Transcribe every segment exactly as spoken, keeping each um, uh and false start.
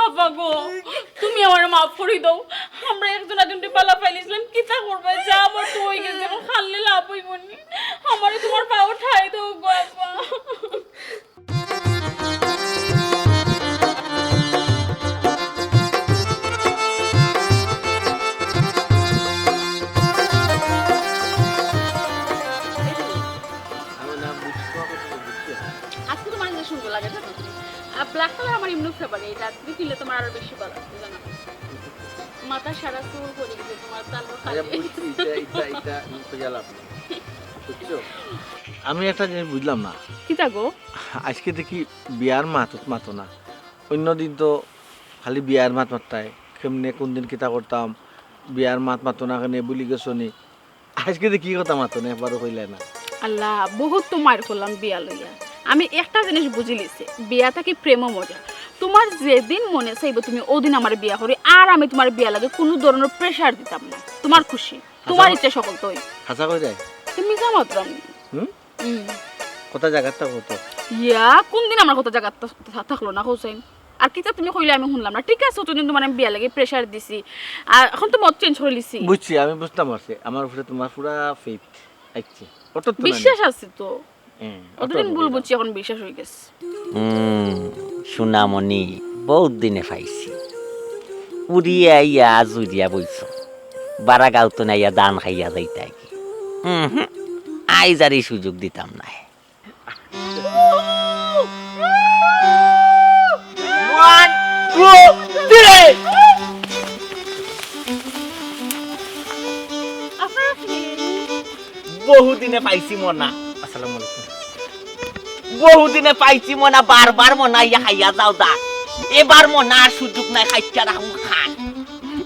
আব্বা গো, তুমি আমারে মাফ করি দাও। আমরা একজন আরেকজনরে বালা পাইলিছিলাম, কিতা করবা? যা আমার তো অই গেছে, এখন কান্দলে লাভ অইবো নি। আমারে তুমার পাও ঠাই দেও গো আব্বা। আজকে তুমার ইটা সুন্দর লাগে, জানো? আহ, black colour আমার এমনেও favourite, আর তুমি কিনলে তুমার আরো বেশি ভালা লাগতো, জানো? মাথা সারা চুল পড়ি গেছে তুমার, তার উপর আচ্ছা, কালি। বুঝছি, ইটা, ইটা, ইটা কইয়া লাভ নাই। বুঝছো? আমি একটা জিনিস বুঝলাম না। কিতা গো? আজকে দেখি বিয়ার মাত মাতো না। অন্য দিন তো খালি বিয়ার মাত মাততায়। কেমনে, কোন দিন কিতা করতাম, বিয়ার মাত মাতো না কেনে, ভুলি গেছো নি? আজকে দেখি কি কথা মাতো না, একবারও কইলায় না। আল্লাহ, বহুত তো মাইর করলাম বিয়া লইয়া। আমি একটা জিনিস বুঝিলিছি, বিয়া থাকি প্রেমও মজা। তুমার যেদিন মনে চাইবো তুমি অউদিন আমারে বিয়া করি, আর আমি তুমার বিয়া লাগি কুনু ধরনর pressure দিতাম না। তুমার খুশি, তুমার ইচ্ছা সকল তো অই। হাছা কই যায়? তুমি যা মাতরাম। হুম? হুম। কথা জাগাত থাকো তো। ইয়া, কোন দিন আমার কথা জাগাত থা-, থা-, থাকলো না, হোসেন? আর কিতা তুমি কইলে আমি হুনলাম না। ঠিক আছে, অতদিন তুমার আমি বিয়া লাগি pressure দিছি, আর এখন তো মত change করিলিছি। বুঝছি, আমি বুঝতাম পারছি, আমার উপরে তুমার পুরা faith আছে। অত তো নাই। বিশ্বাস আছে তো। হ্যাঁ, অত অতদিন ভুল বুঝছি, এখন বিশ্বাস অই গেছে। হুম, সোনামণি, বহুত দিনে পাইছি। উড়িয়া আইয়া আজ উড়িয়া বইছো। বারা গাউত না আইয়া ধান খাইয়া যাইতায় কি? হুম, হুম, আইজ আর ই সুযোগ দিতাম নায়। One, two, three. বহুদিনে পাইছি মনা। আসসালামু আলাইকুম। বহুদিনে পাইছি মনা, বারবার মনা আইয়া খাইয়া যাও দা। এবার মনা আর সুযোগ নাই, খাইচ্ছা রাখুন খান।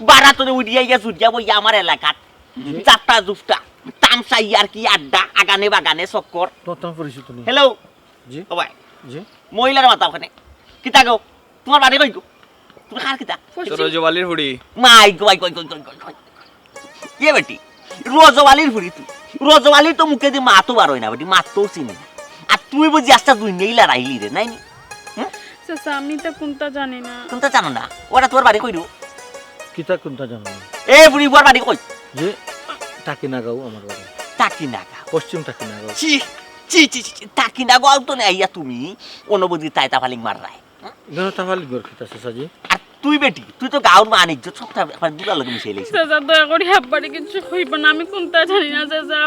বারা তোরে উড়িয়া আইয়া জুড়িয়া বইয়া আমার এলাকাত। জি। যাত্রা জুফটা, তামশা ইয়ার্কি আড্ডা, আগানে বাগানে চক্কর। তোমার, তোমার পরিচিত নেই। হ্যালো। জি। ও ভাই। জি। মহিলার মাথা ওখানে। কিতা গো? তোমার বাড়ি কই গো? তুমি কার কিতা? পশ্চিম। রজবালির হুড়ি। মাই গো, মাই গো, গো, গো, গো, গো। ইয়ে বেটি, রজবালির হুড়ি তুই। রজবালির তো মুখেদি মাতও বার অয় না বেটি, মাততেও চিনি না। আর তুই বুঝি আস্তা দুই নেই লড়াইলি রে, নাই নি? হুম? চাচা, আমি তো কুনতা জানি না। কুনতা জানো না? ওটা তোমার বাড়ি কই রে? কিতা কুনতা জানো না? এ বুড়ি, বুয়ার বাড়ি কই? যে টাকিনাগাঁও আমার বাড়ি। টাকিনাগাঁও? পশ্চিম টাকিনাগাঁও। ছি, ছি, ছি, ছি, ছি, টাকিনাগাঁও তো নাই, আইয়া তুমি অনবধি তাই তাফালিং মাররায়। হুম? কেন তাফালিং কর কিতা, চাচাজি? আর তুই বেটি, তুই তো গাঁওর মান ইজ্জত সব তা-, এখন বুড়ার লগে মিশাই লাইছিস। চাচা, দয়া করি আব্বারে কিচ্ছু কইবা না, আমি কুনতা জানি না, চাচা।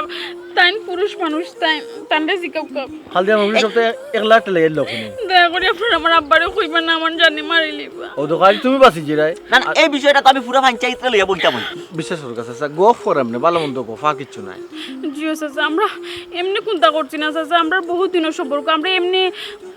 তাইন পুরুষ মানুষ, তাইন, তানরে জিকাউক্কা। খালি আমার পুলিশ সপ্তাহে এক লাখ টেকা এর লোক নেই। দয়া করি আপনারা আমার আব্বারে কইবা না, আমার জানে মারিলিবা। ও তো খালি তুমি বাঁচি জিরায়। না, না, আর এই বিষয়টা তো আমি পুরা পঞ্চায়েতরে লইয়া বইতাম অই। বিশ্বাস করো চাচা, গফ করে এমনে, ভালা মন্দ গফ, আর কিচ্ছু নাই। জি ও চাচা, আমরা এমনে কুনতা করছি না চাচা, আমরার বহুত দিনর সম্পর্ক, আমরা এমনে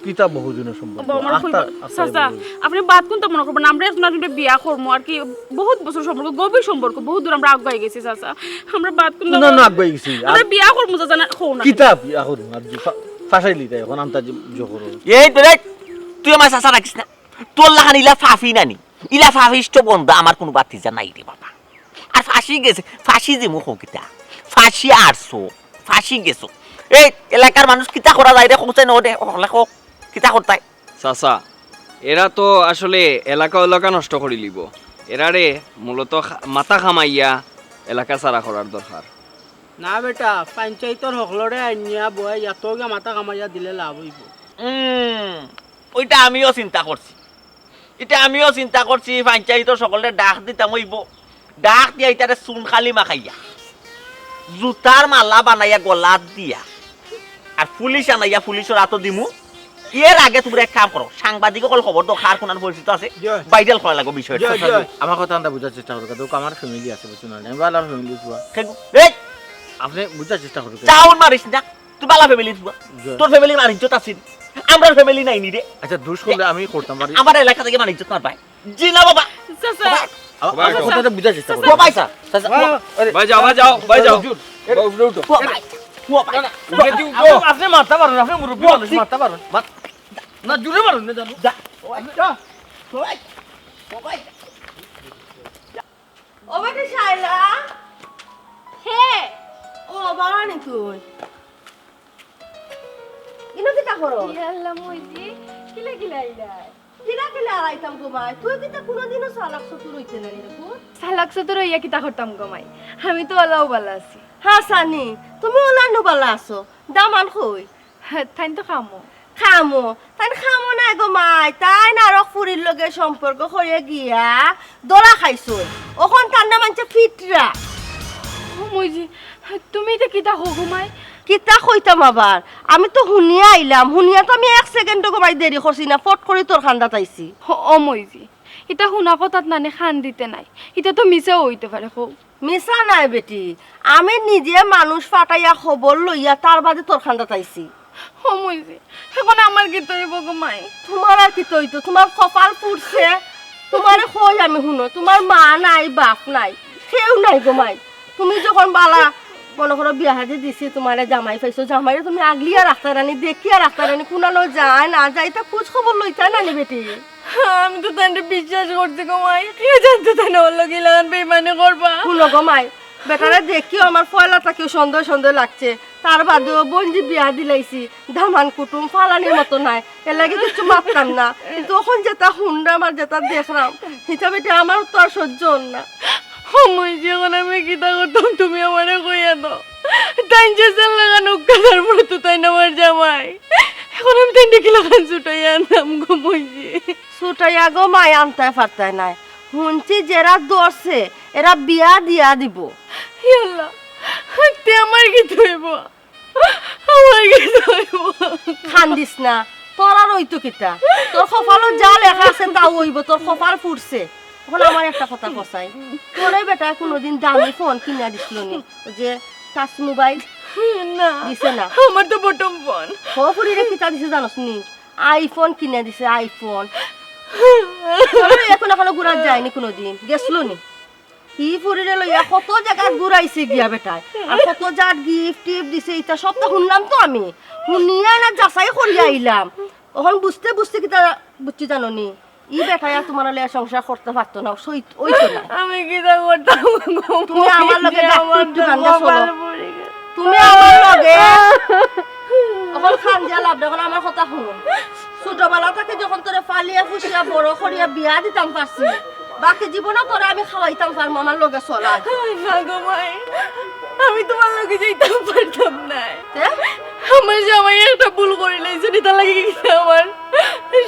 কিতা বহুদিনর সম্পর্ক? বাবা, আমার আখতা, কইবা, আখতা চাচা, বহুদিন। আপনি বাদ কুনতা মনে করবেন? আমরা একজন আরেকজনরে বিয়া করমু আর কি, বহুত বছর সম্পর্ক, গভীর সম্পর্ক, বহুত দূর আমরা আগুয়াই গেছি চাচা। আমরা বাদ কুনতা না, না, মনে আগুয়াই গেছি। আর আমরা বিয়া করমু চাচা, না, কও না। কিতা বিয়া করমু? আর যে ফা-, ফাঁসাইলি তাই এখন আন্তাজি জো করো। এই বেটা, তুই আমার চাচা রাখিস না। তোর লাখান ইলা ফাফি নানি, ইলা ফাফিষ্ট বন্দা আমার কুনু বাতিজা নাই রে বাবা। আর ফাঁসি গেছে, ফাঁসি যে মুখ কিতা, ফাঁসি আরছো, ফাঁসি গেছো। এই এলাকার মানুষ কিতা করা যায় রে, কওছে ন দে, হকলে কও, কিতা করতায়? চাচা, এরা তো আসলে এলাকা এলাকা নষ্ট করিলিবো। এরারে মূলত খা-, মাথা খামাইয়া এলাকা ছাড়া করার দরকার। না বেটা, পঞ্চায়েতর হকলরে আনিয়া বয়া ইয়াতো গিয়া মাথা খামাইয়া দিলে লাভ অইবো। উম, ওইটা আমিও চিন্তা করছি। ইটা আমিও চিন্তা করছি, পঞ্চায়েতর হকলরে ডাক দিতাম অইবো। ডাক দিয়া ইতারে চুন কালি মাখাইয়া, জুতার মালা বানাইয়া গলাত দিয়া, আর পুলিশ আনাইয়া পুলিশর আতো দিমু। এর আগে তুমরা এক কাম করো, সাংবাদিক অকল খবর দেও, কার কুনান পরিচিত আছে, জি। Viral করা লাগবো বিষয়টা। জি, জি। আমার কথা আন্দা বুঝার চেষ্টা করো, দেখো আমার family আছে, বুঝছো না? আমি ভালা family পুয়া। খেগু, এই! আপনি বুঝার চেষ্টা করো। চাউন মারিস না। তুই বালা family তুই। জয়। তোর family মান ইজ্জত আছে নি? আমরার family নাই নি রে? আচ্ছা, দোষ করলে আমি করতাম পারি। আমার এলাকা থাকি মান ইজ্জত মার পায়। জি না বাবা। চাচা। বাবা, আমার চাচা। কথাটা বুঝার চেষ্টা করো। চাচা। ও ভাই, চাচা। চাচা, বাবা। আরে, ভাই যাও, ভাই যাও, ভাই যাও। হুজুর, এ- বাবা, উপরে উঠো। ও ভাই, ও ভাই। না, না, উঠে দিও না, তো। আপনি, আপনি মারতে পারেন, আপনি মুরব্বী মানুষ, মারতে পারেন। মার-, না, জোরে মারুন না, জানো। যা। ও ভাই, যা। ও ভাই। ও ভাই। ও বেটি শায়লা। হে। ও, বাবা নি তুই। ইনো কিতা করো? ইয়া আল্লাহ, মইজি, কিলা কিলা আইলায়? কিলা কিলা আড়াইতাম গো মাই, তুই কিতা কোনোদিনও চালাক চতুর অইতে নায় রে পুত? চালাক চতুর অইয়া কিতা করতাম গো মাই, আমি তো অলাউ বালা আছি। হাছা নি, তুমি অলানু বালা আছো? দামান কই? তাইন তো কামো। কামো? তাইন কামো নায় গো মাই, তাইন আরক ফুরির লগে সম্পর্ক করিয়া গিয়া ধরা খাইছইন। অখন তানরে মানষে ফিটরা। ও মইজি, তুমি ইতা কিতা কও গো মাই? কিতা কইতাম আবার, আমি তো হুনিয়া আইলাম, হুনিয়া তো আমি এক সেকেন্ডও গো মাই দেরি করছি না, ফট করি তোর কান্দাত আইছি। ও মইজি, ইতা হুনা কথাত নানি কান দিতে নায়, ইতা তো মিছাও অইতে পারে কও। মিছা নায় বেটি, আমি নিজে মানুষ পাঠাইয়া খবর লইয়া তার বাদে তোর কান্দাত আইছি। ও মইজি, অখন আমার কিতা অইবো গো মাই? তুমার আর কিতা অইতো, তুমার কপাল ফুটছে। তুমারে কই আমি হুনো, তুমার মা নাই, বাপ নাই, কেউ নাই গো মাই। তুমি যখন বালা মনো করো বিয়া শাদি দিছি, তুমারে জামাই পাইছো, জামাইরে তুমি আগলিয়া রাখতায় নানি, দেখিয়া রাখতায় নানি, কুনানো যায় না যায়, ইতা খোঁজ খবর লইতায় নানি বেটি। আমি তো তানরে বিশ্বাস করছি গো মাই, কিলা জানতো তাইন আমার লগে ইলাখান বেইমানি করবা। হুনো গো মাই, বেটারে দেখিও আমার পয়লা থাকিও সন্দেহ সন্দেহ লাগছে, তার বাদেও বইনজি বিয়া দিলাইছি, দামান কুটুম ফালানির মতো নায়, এরলাগি কিচ্ছু মাততাম না, কিন্তু অখন যেতা হুনরাম আর যেতা দেখরাম, হিতা বেটি আমার তো আর সহ্য অর না। ও মইজি, অখন আমি কিতা করতাম, তুমি আমারে কইয়া দেও। তাইন যে যেলাখান উক্কা, তারপরে তো তাইন আমার জামাই। অখন আমি তাইনরে কিলাখান ছুটাইয়া আনতাম গো মইজি। ছুটাইয়া গো মাই আনতায় পারতায় নায়। হুনছি যেরা ধরছে, এরা বিয়া দিয়া দিবো। ইয়া আল্লাহ, তে আমার কিতা অইবো? আমার কিতা অইবো? কান্দিস না, তোর আর অইতো কিতা? তোর কপালো যা লেখা আছে তাউ অইবো, তোর কপাল ফুটছে। অখন আমার একটা কথা কছাই, তোরে বেটায় কুনুদিন দামি ফোন কিনা দিছিল নি? ওই যে টাচ মোবাইল না, দিছে না? আমার তো বটম ফোন। ও ফুরিরে কিতা দিছে জানোস নি? আইফোন কিনা দিছে, আইফোন। তোরে অখন অখনো ঘুরাত যায়নি কুনুদিন, গেছিল নি? ই ফুরিরে লইয়া কত জাগাত ঘুরাইছে গিয়া বেটায়, আর কত জাত গিফট টিফট দিছে, ইতা সব তো হুনলাম তো আমি, হুনিয়া না যাচাই করিয়া আইলাম। অখন বুঝতে বুঝতে কিতা বুঝছি জানো নি? ই বেটায় আর তুমার লইয়া সংসার করতে পারতো না, সইত-, অইতো না। আমি কিতা করতাম গো? তুমি আমার লগে আমার একটু তো গান গাও, চলো। কপাল পুড়ি গেল। তুমি আমার লগে অখন কান্দিয়া লাভ নাই, অখন আমার কথা হুন। ছোটবেলা থাকি যখন তোরে ফালিয়া ফুসিয়া বড় করিয়া বিয়া দিতাম পারছি, বাকি জীবনও তোরে আমি খাওয়াইতাম পারমু, আমার লগে চল আয়। না গো মাই, আমি তুমার লগে যাইতাম পারতাম নায়। তে? আমার জামাই একটা ভুল করিলাইছে, ইতার লাগি কিতা আমার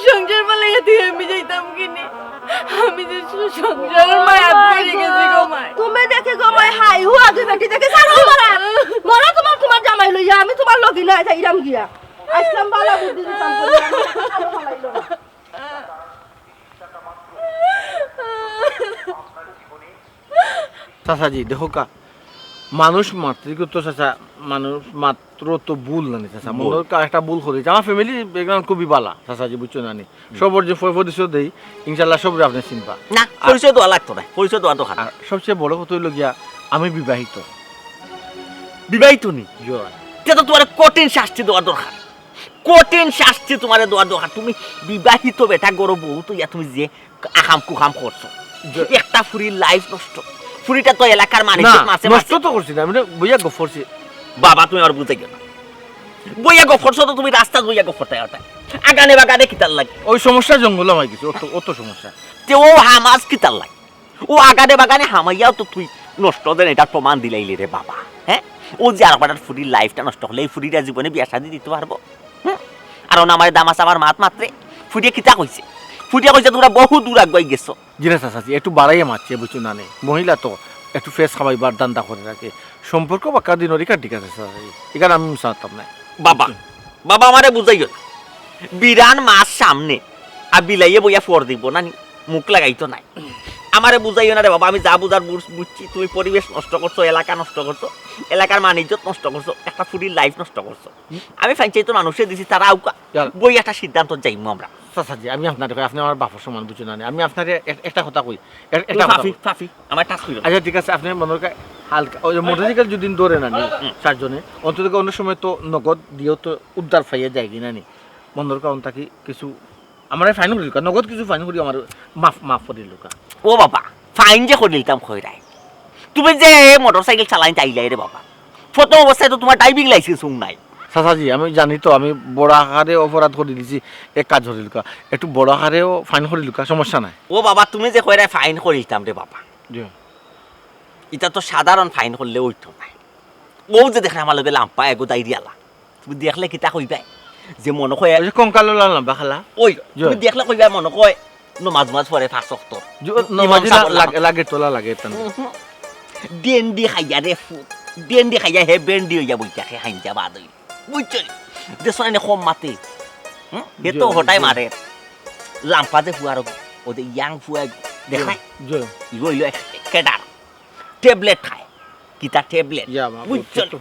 সংসার ফালাইয়া দিয়া আমি যাইতাম কিনি? আমি যে সংসারর মায়াত পড়ি গেছি গো মাই। তুমি দেখি গো মাই, হাই হুয়া দুই বেটি দেখি, ছাড়ো মারা। মরো তুমার, তুমার জামাই লইয়া, আমি তুমার লগে নায় যাইরাম গিয়া। আইসলাম বালা বুদ্ধি দিতাম করি, আমি আরো ফালাইলো না। চাচাজি, দেখো কা, মানুষ মাত্রই তো চাচা, মানুষ মাত্র তো ভুল নানি চাচা, ভুল। মনে হয় একটা ভুল করি। আমার ফ্যামিলি ব্যাকগ্রাউন্ড খুবই বালা, চাচাজি, বুঝছো নানি? সবর যে পয়-, পরিচয় দেই, ইনশাল্লাহ সবরে আপনি চিনবা। না, আর পরিচয় দেওয়া লাগতো না, পরিচয় দেওয়া দরকার। আর সবচেয়ে বড় কথা হইল গিয়া, আমি বিবাহিত। বিবাহিত নি? জি। তে তো তুমারে কঠিন শাস্তি দেওয়া দরকার, কঠিন শাস্তি তুমারে দেওয়া দরকার। তুমি বিবাহিত বেটা, ঘরো বউ তো ইয়া তুমি যে আকাম কুকাম করছো। যে একটা ফুরির লাইফ নষ্ট। ফুরিটা তো এলাকার মানুষ না, মাঝে নষ্ট মাঝে তো করছি না, আমি তো বইয়া গফ করছি। বাবা, তুমি আর বুঝাইও না। বইয়া গফ করছো তো তুমি রাস্তাত বইয়া গফ করতায় অটায়। আগানে বাগানে কিতার লাগি? ওই সমস্যা জঙ্গল আমার কিছু, অত, অত সমস্যা। তে ও হামাজ কিতার লাগি? ও আগানে বাগানে হামাইয়াও তো তুই নষ্ট দেন, এটার প্রমাণ দিলাইলি রে বাবা। হ্যাঁ? ও যে আর বেটার ফুরির লাইফটা নষ্ট করলে, এই ফুরিরা জীবনে বিয়া শাদি দিতে পারবো? হুম? আর ও না আমারে দামাস আমার মাত মাত্রে, ফুরিয়ে কিতা কইছে? ফুরিয়ে কইছে, "তোমরা বহু দূর আগুয়াই গেছো।" জি না চাচাজি, একটু বাড়াইয়া মাতছে, বুঝছো না নি? মহিলা তো একটু ফেস খামাইবার ধান্দা করে রাখে। সম্পর্ক বাক্কা দিন ওর ইকার ঠিক আছে চাচাজি, ইকার আমি মিশাতাম না। বাবা, বাবা আমারে বুঝাইও না। বিরান মাছ সামনে, আর বিলাইয়ে বইয়া ফর দিব না নি? মুখ লাগাইতো নাই। আমারে বুঝাইও না রে বাবা, আমি যা বুঝার বুঝ-, বুঝছি। তুমি পরিবেশ নষ্ট করছো, এলাকা নষ্ট করছো, এলাকার মান ইজ্জত নষ্ট করছো, একটা ফুরির লাইফ নষ্ট করছো। আমি ফাইন চাইতো মানুষে দিছি, তারা আউকা। ইয়ার। বই একটা সিদ্ধান্ত যাইমু আমরা। চাচাজি, আমি আপনারে কই, আপনি আমার বাপর সমান, বুঝছো না নি? আমি আপনারে এক-, একটা কথা কই, এক-, তুমি একটা কথা ফাফি, কই। ফাফি, আমার টাচ কইরো না। আচ্ছা, ঠিক আছে, আপনি মনে হয় হালকা, ওই যে মোটরসাইকেল যদি ধরে না নি, হুম। চারজনে, অন্তত অনেক সময় তো নগদ দিয়েও তো উদ্ধার পাইয়া যায় কি না নি? মনে হয় অন থাকি কিছু আমারে ফাইন করিলুকা, নগদ কিছু ফাইন করি আমারে মাফ, মাফ করিলুকা। ও বাবা, ফাইন যে করিলতাম কইরায়। তুমি যে মোটরসাইকেল চালাইন চাইলাই রে বাবা। প্রথম অবস্থায় তো তোমার ড্রাইভিং লাইসেন্স নাই। চাচাজি, আমি জানি তো আমি বড় আকারে অপরাধ করি দিছি, এক কাজ করিলুকা, একটু বড় আকারেও ফাইন করিলুকা, সমস্যা নাই। ও বাবা, তুমি যে কইরায় ফাইন করিতাম রে বাবা, জি। ইটা তো সাধারণ ফাইন করলে অইতো নায়। ও যে দেখরায় আমার লগে লাম্পা এগু দাড়িআলা, তুমি দেখলে কিতা কইবায়? যে মনো কয় ওই যে কঙ্কালওয়ালা লাম্বা খালা। ওই, জি। তুমি দেখলে কইবায় মনো কয় নমাজ মাজ পড়ে পাঁচ ওয়াক্ত। জি, ও ইমাম নমাজি সাব লা-, লাগে, লাগে, তোলা লাগে তান। হুম, হুম। ডেন্ডি খাইয়া রে ফুত, ডেন্ডি খাইয়া হে বেন্ডি অইয়া বই থাকে, হাইঞ্জা বাদ অই। বুঝছো নি? দেখছো না, এনে কম মাতে। হুম? হে জি, তো হটাই জি। মারে। লাম্পা যে ফুয়ার, ও যে ইয়াং ফুয়া দেখায়। জি, জি। ইগু অইলো এক-, ক্যাডার। ট্যাবলেট খায়। কিতা ট্যাবলেট? ইয়া মা, বুঝছো বুঝছি নি? তো।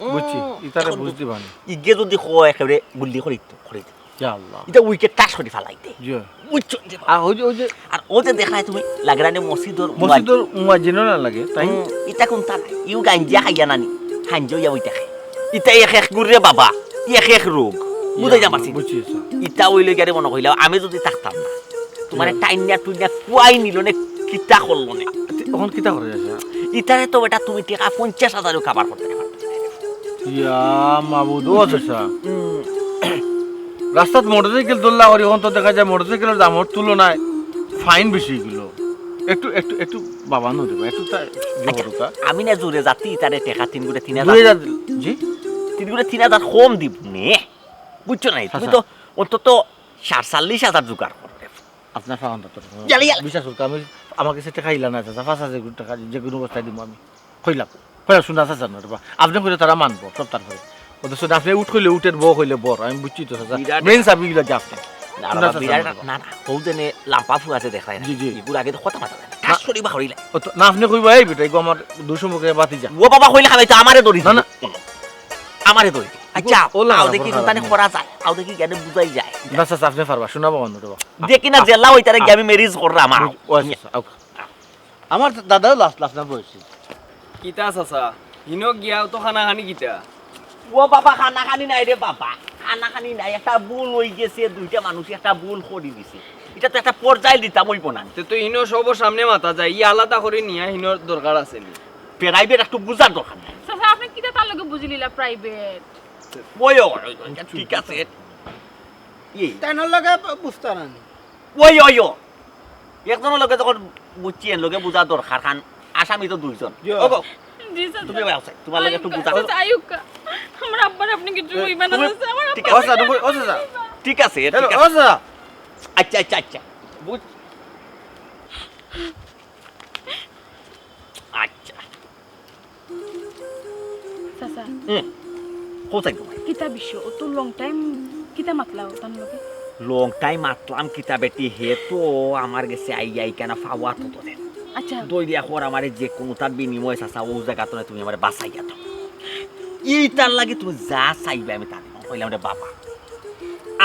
বুঝছি। উম, ইতারে এখন বুঝ দিবা নি। ইগে যদি কয় একেবারে গুল্লি করি তো, করি দে। ইয়া আল্লাহ। ইটা উইকেট টাচ করি ফালাই দে। জি। বুঝছো নি রে বাবা? আর ওই যে, ওই যে আর ও যে দেখায় তুমি লাগরানি মসজিদর মসজিদর মুয়াজ্জিন। মুয়াজ্জিনও না লাগে, তাই? হুম, ইটা কোনটা? ইউ গাঞ্জা খাইয়া নানি, হাঞ্জা অইয়া বই থাকে। ইটা এক এক গুরে বাবা, এক এক রোগ। বুঝাই ইয়া, যা পারছি। বুঝছি, স্যার। ইটা অইলো গিয়া রে মনো কইলাম, আমি যদি থাকতাম না, তোমারে জি। টাইনিয়া টুইনিয়া কুয়াই নিলো নে, কিতা করলো নে? এখন কিতা করে আছে? ইতারে তো বেটা তুমি টেকা পঞ্চাশ হাজারও কাবার করতে পারো। ইয়া মাবুদ, ও আছে স্যার। হুম। রাস্তাত মোটরসাইকেল দৌড়লা করি, এখন তো দেখা যায় মোটরসাইকেলের দামর তুলনায় ফাইন বেশি অইগেলো। একটু, একটু, একটু বাবা নো দেবা, একটু তা জোর আচ্ছা, করুকা। আমি না জোরে যাতি, ইতারে টেকা তিন গুড়ে তিন হাজার। দুই হাজার দিল। জি? তিন গুড়ে তিন হাজার কম দিব নে। বুঝছো না? তুমি আচ্ছা। তো অন্তত সাতচল্লিশ হাজার জোগাড় করবে। আপনার ফাওয়ান তো তো। ইয়ালা, ইয়ালা। বিশ্বাস করুকা, আমি, আমার কাছে টেকা ইলা না, চাচা, পাঁচ হাজার টেকা যে কোনো অবস্থায় দিব আমি। কইলাম, কইলাম, শুনা চাচা না রে বা। আপনি কইলে তারা মানবো, সব তার করে। ও তো শুনে আপনি উঠ কইলে উঠের, বউ কইলে বর, আমি বুঝছি তো চাচা। বিরাট মেইন চাবি গিলা যে আপনি। না, শুনা বাবা, চাচা বিরাট না রে বা। না, না, হউ দেনে লাম্পা ফু আছে দেখায় না। জি, জি। এগুলো আগে তো কথা মাথা দেয় না। না। কাজ করি বা করিলে। ও তো, না, আপনি কইবা, "এই বেটা, এগো আমার দুশো মুখে বাতি যা।" ও বাবা কইলে খাবে তো আমারে দড়ি না, দিবে। না। আমারে দড়ি। আচ্ছা, ও লাগা আও দেখি বড় কোনখানে খারাপ। করা যায়, আও দেখি কেন বুঝাই যায়। না, চাচা, আপনি পারবা, শোনা বাবা, নুরবা। দেখি না, জেলা ওই তারা গিয়ে আমি ম্যারেজ করলাম, আমার। ও আচ্ছা, আচ্ছা, আও। আমার দাদাও লাফ লাফ না বয়সী। কিতা চাচা? হিনো গিয়াও তো খানা খানি কিতা? ও বাবা, খানা খানি নাই রে বাবা, খানা খানি নাই। একটা ভুল অই গেছে, দুইটা মানুষ একটা ভুল করি দিছে। এটা তো একটা পর্যায়ে দিতাম অইবো না। তে তো হিনো সবর সামনে মাতা যায়, ই আলাদা করি নিয়া হিনোর দরকার আছে নি? প্রাইভেট একটু বুঝার দরকার নাই। চাচা, আপনি কিতা তার লগে বুঝিলিলা প্রাইভেট? ওই, ওই, ওই, ওই, ঠিক আছে। ই। তাইনর লগে বুঝতা না নি? ওই, ওই, ওই। একজনর লগে যখন বুঝছি, এর লগে বুঝা দরকার, কারণ আসামি তো দুইজন। জি। ওগো, জি, চাচা। তুমি ভাই আছো, তোমার লগে একটু আইউক্কা, বুঝা। চাচা, আইউক্কা। আমার আব্বার আপনি কিছু এ, কইবেন না, তুমি চাচা, আমার ঠিক আব্বার আছে, আপনি আপনি কই-, ও, চাচা। ঠিক আছে, এ, ঠিক হ্যালো, আছে। ও, চাচা। আচ্ছা, আচ্ছা, আচ্ছা। বুঝ-, আচ্ছা। চাচা। হুম। কোথায় ঘুমাই? কিতা বিষয়? অত লং টাইম কিতা মাতলা অতার লগে? লং টাইম মাতলাম কিতা বেটি, হে তো আমার গেছে আইয়া ইখান ফাওয়া তো ধরে। আচ্ছা। দই দিয়া খর আমারে যে কোনো তার বিনিময়ে চাচা ও জায়গা তো তুমি আমারে বাঁচাইয়া দাও। ইতার লাগি তুমি যা চাইবে আমি তা দিমু। কইলাম, "রে বাবা,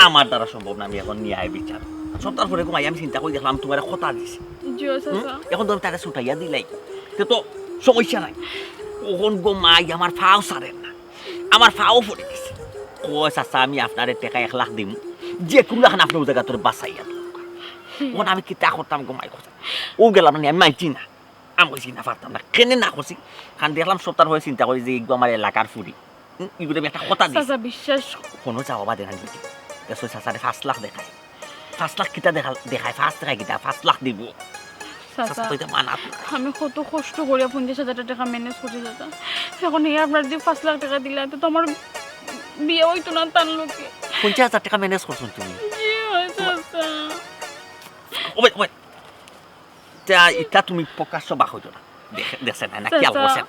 আমার দ্বারা সম্ভব না, আমি এখন নিয়া আই বিচার।" সপ্তাহ পরে ঘুমাই আমি চিন্তা করি দেখলাম তোমারে কথা দিছি। জি, ও হুম? চাচা। এখন তো আমি তারে ছুটাইয়া দিলাই। তে তো সমস্যা নাই। অখন গো মাই আমার ফাও ছাড়ের না। আমার ফাও পড়ি গেছে। কয়, "চাচা, আমি আপনারে টেকা এক লাখ দিমু। যে কোনো এখন আপনি ও জায়গা তোরে বাঁচাইয়া দেন।" অখন আমি কিতা করতাম গো মাই কথা? ও গেলাম না, আমি মানছি না। আমি কইছি না, পারতাম না। কেনে না করছি? কারণ দেখলাম সপ্তাহ পরে চিন্তা করি যে ইগু আমার এলাকার ফুরি। হুম, ইগুরে আমি একটা কথা দিছি। চাচা, বিশ্বাস কোনো জবাব দেয় না দিদি। দেখছো, চাচারে পাঁচ লাখ দেখায়। পাঁচ লাখ কিতা দেখা-, দেখায়? পাঁচ দেখায় কিতা? পাঁচ লাখ দিব। চাচা, চাচা, তো এটা মানাত না। আমি কত কষ্ট করিয়া পঞ্চাশ হাজার টেকা ম্যানেজ করছি, চাচা। এখন এই আপনার যে পাঁচ লাখ টেকা দিলা, তো আমার বিয়া অইতো না তার লগে। পঞ্চাশ হাজার টেকা ম্যানেজ করছো তুমি? জি, হয়, চাচা। ও ভাই, ও ভাই। তা ইটা তুমি প্রকাশ্য বা কইও না। দেখ-, দেখছে না, না, খেয়াল চাচা, করছেন?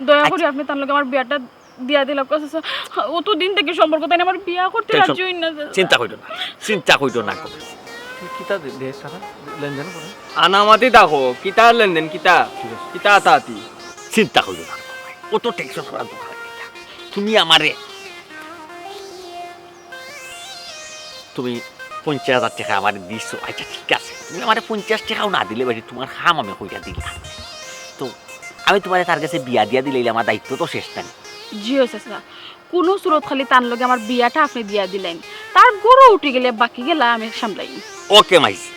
দয়া করি আচ্ছা। আপনি তার লগে আমার বিয়াটা দিয়া দিলাউক্কা, চাচা। অত দিন থাকি সম্পর্ক, তাইন আমার বিয়া করতে টেনশন, রাজি অইন না, চাচা। চিন্তা কইও না, চিন্তা কইও না। কি-, কিতা দে-, দে, তারা লেনদেন করে? আনামাতি দেখো, কিতা লেনদেন, কিতা? ঠিক আছে। কিতা আতাআতি? চিন্তা কইও না। অত টেনশন করার দরকার নাই। তুমি আমারে তুমি পঞ্চাশ হাজার টেকা আমারে দিছো, আচ্ছা ঠিক আছে, তুমি আমারে পঞ্চাশ টেকাও না দিলে বেটি, তোমার কাম আমি কইরা দিলাম। তো আমি তোমারে তার গেছে বিয়া দিয়া দিলাইলে আমার দায়িত্ব তো শেষ না নি? জি অয় চাচা, কোনো সুরত খালি তার লগে আমার বিয়াটা আপনি দিয়া দিলাইন, তার ঘরো উঠি গেলে বাকি গেলা আমি সামলাইমু। ওকে মাইজি,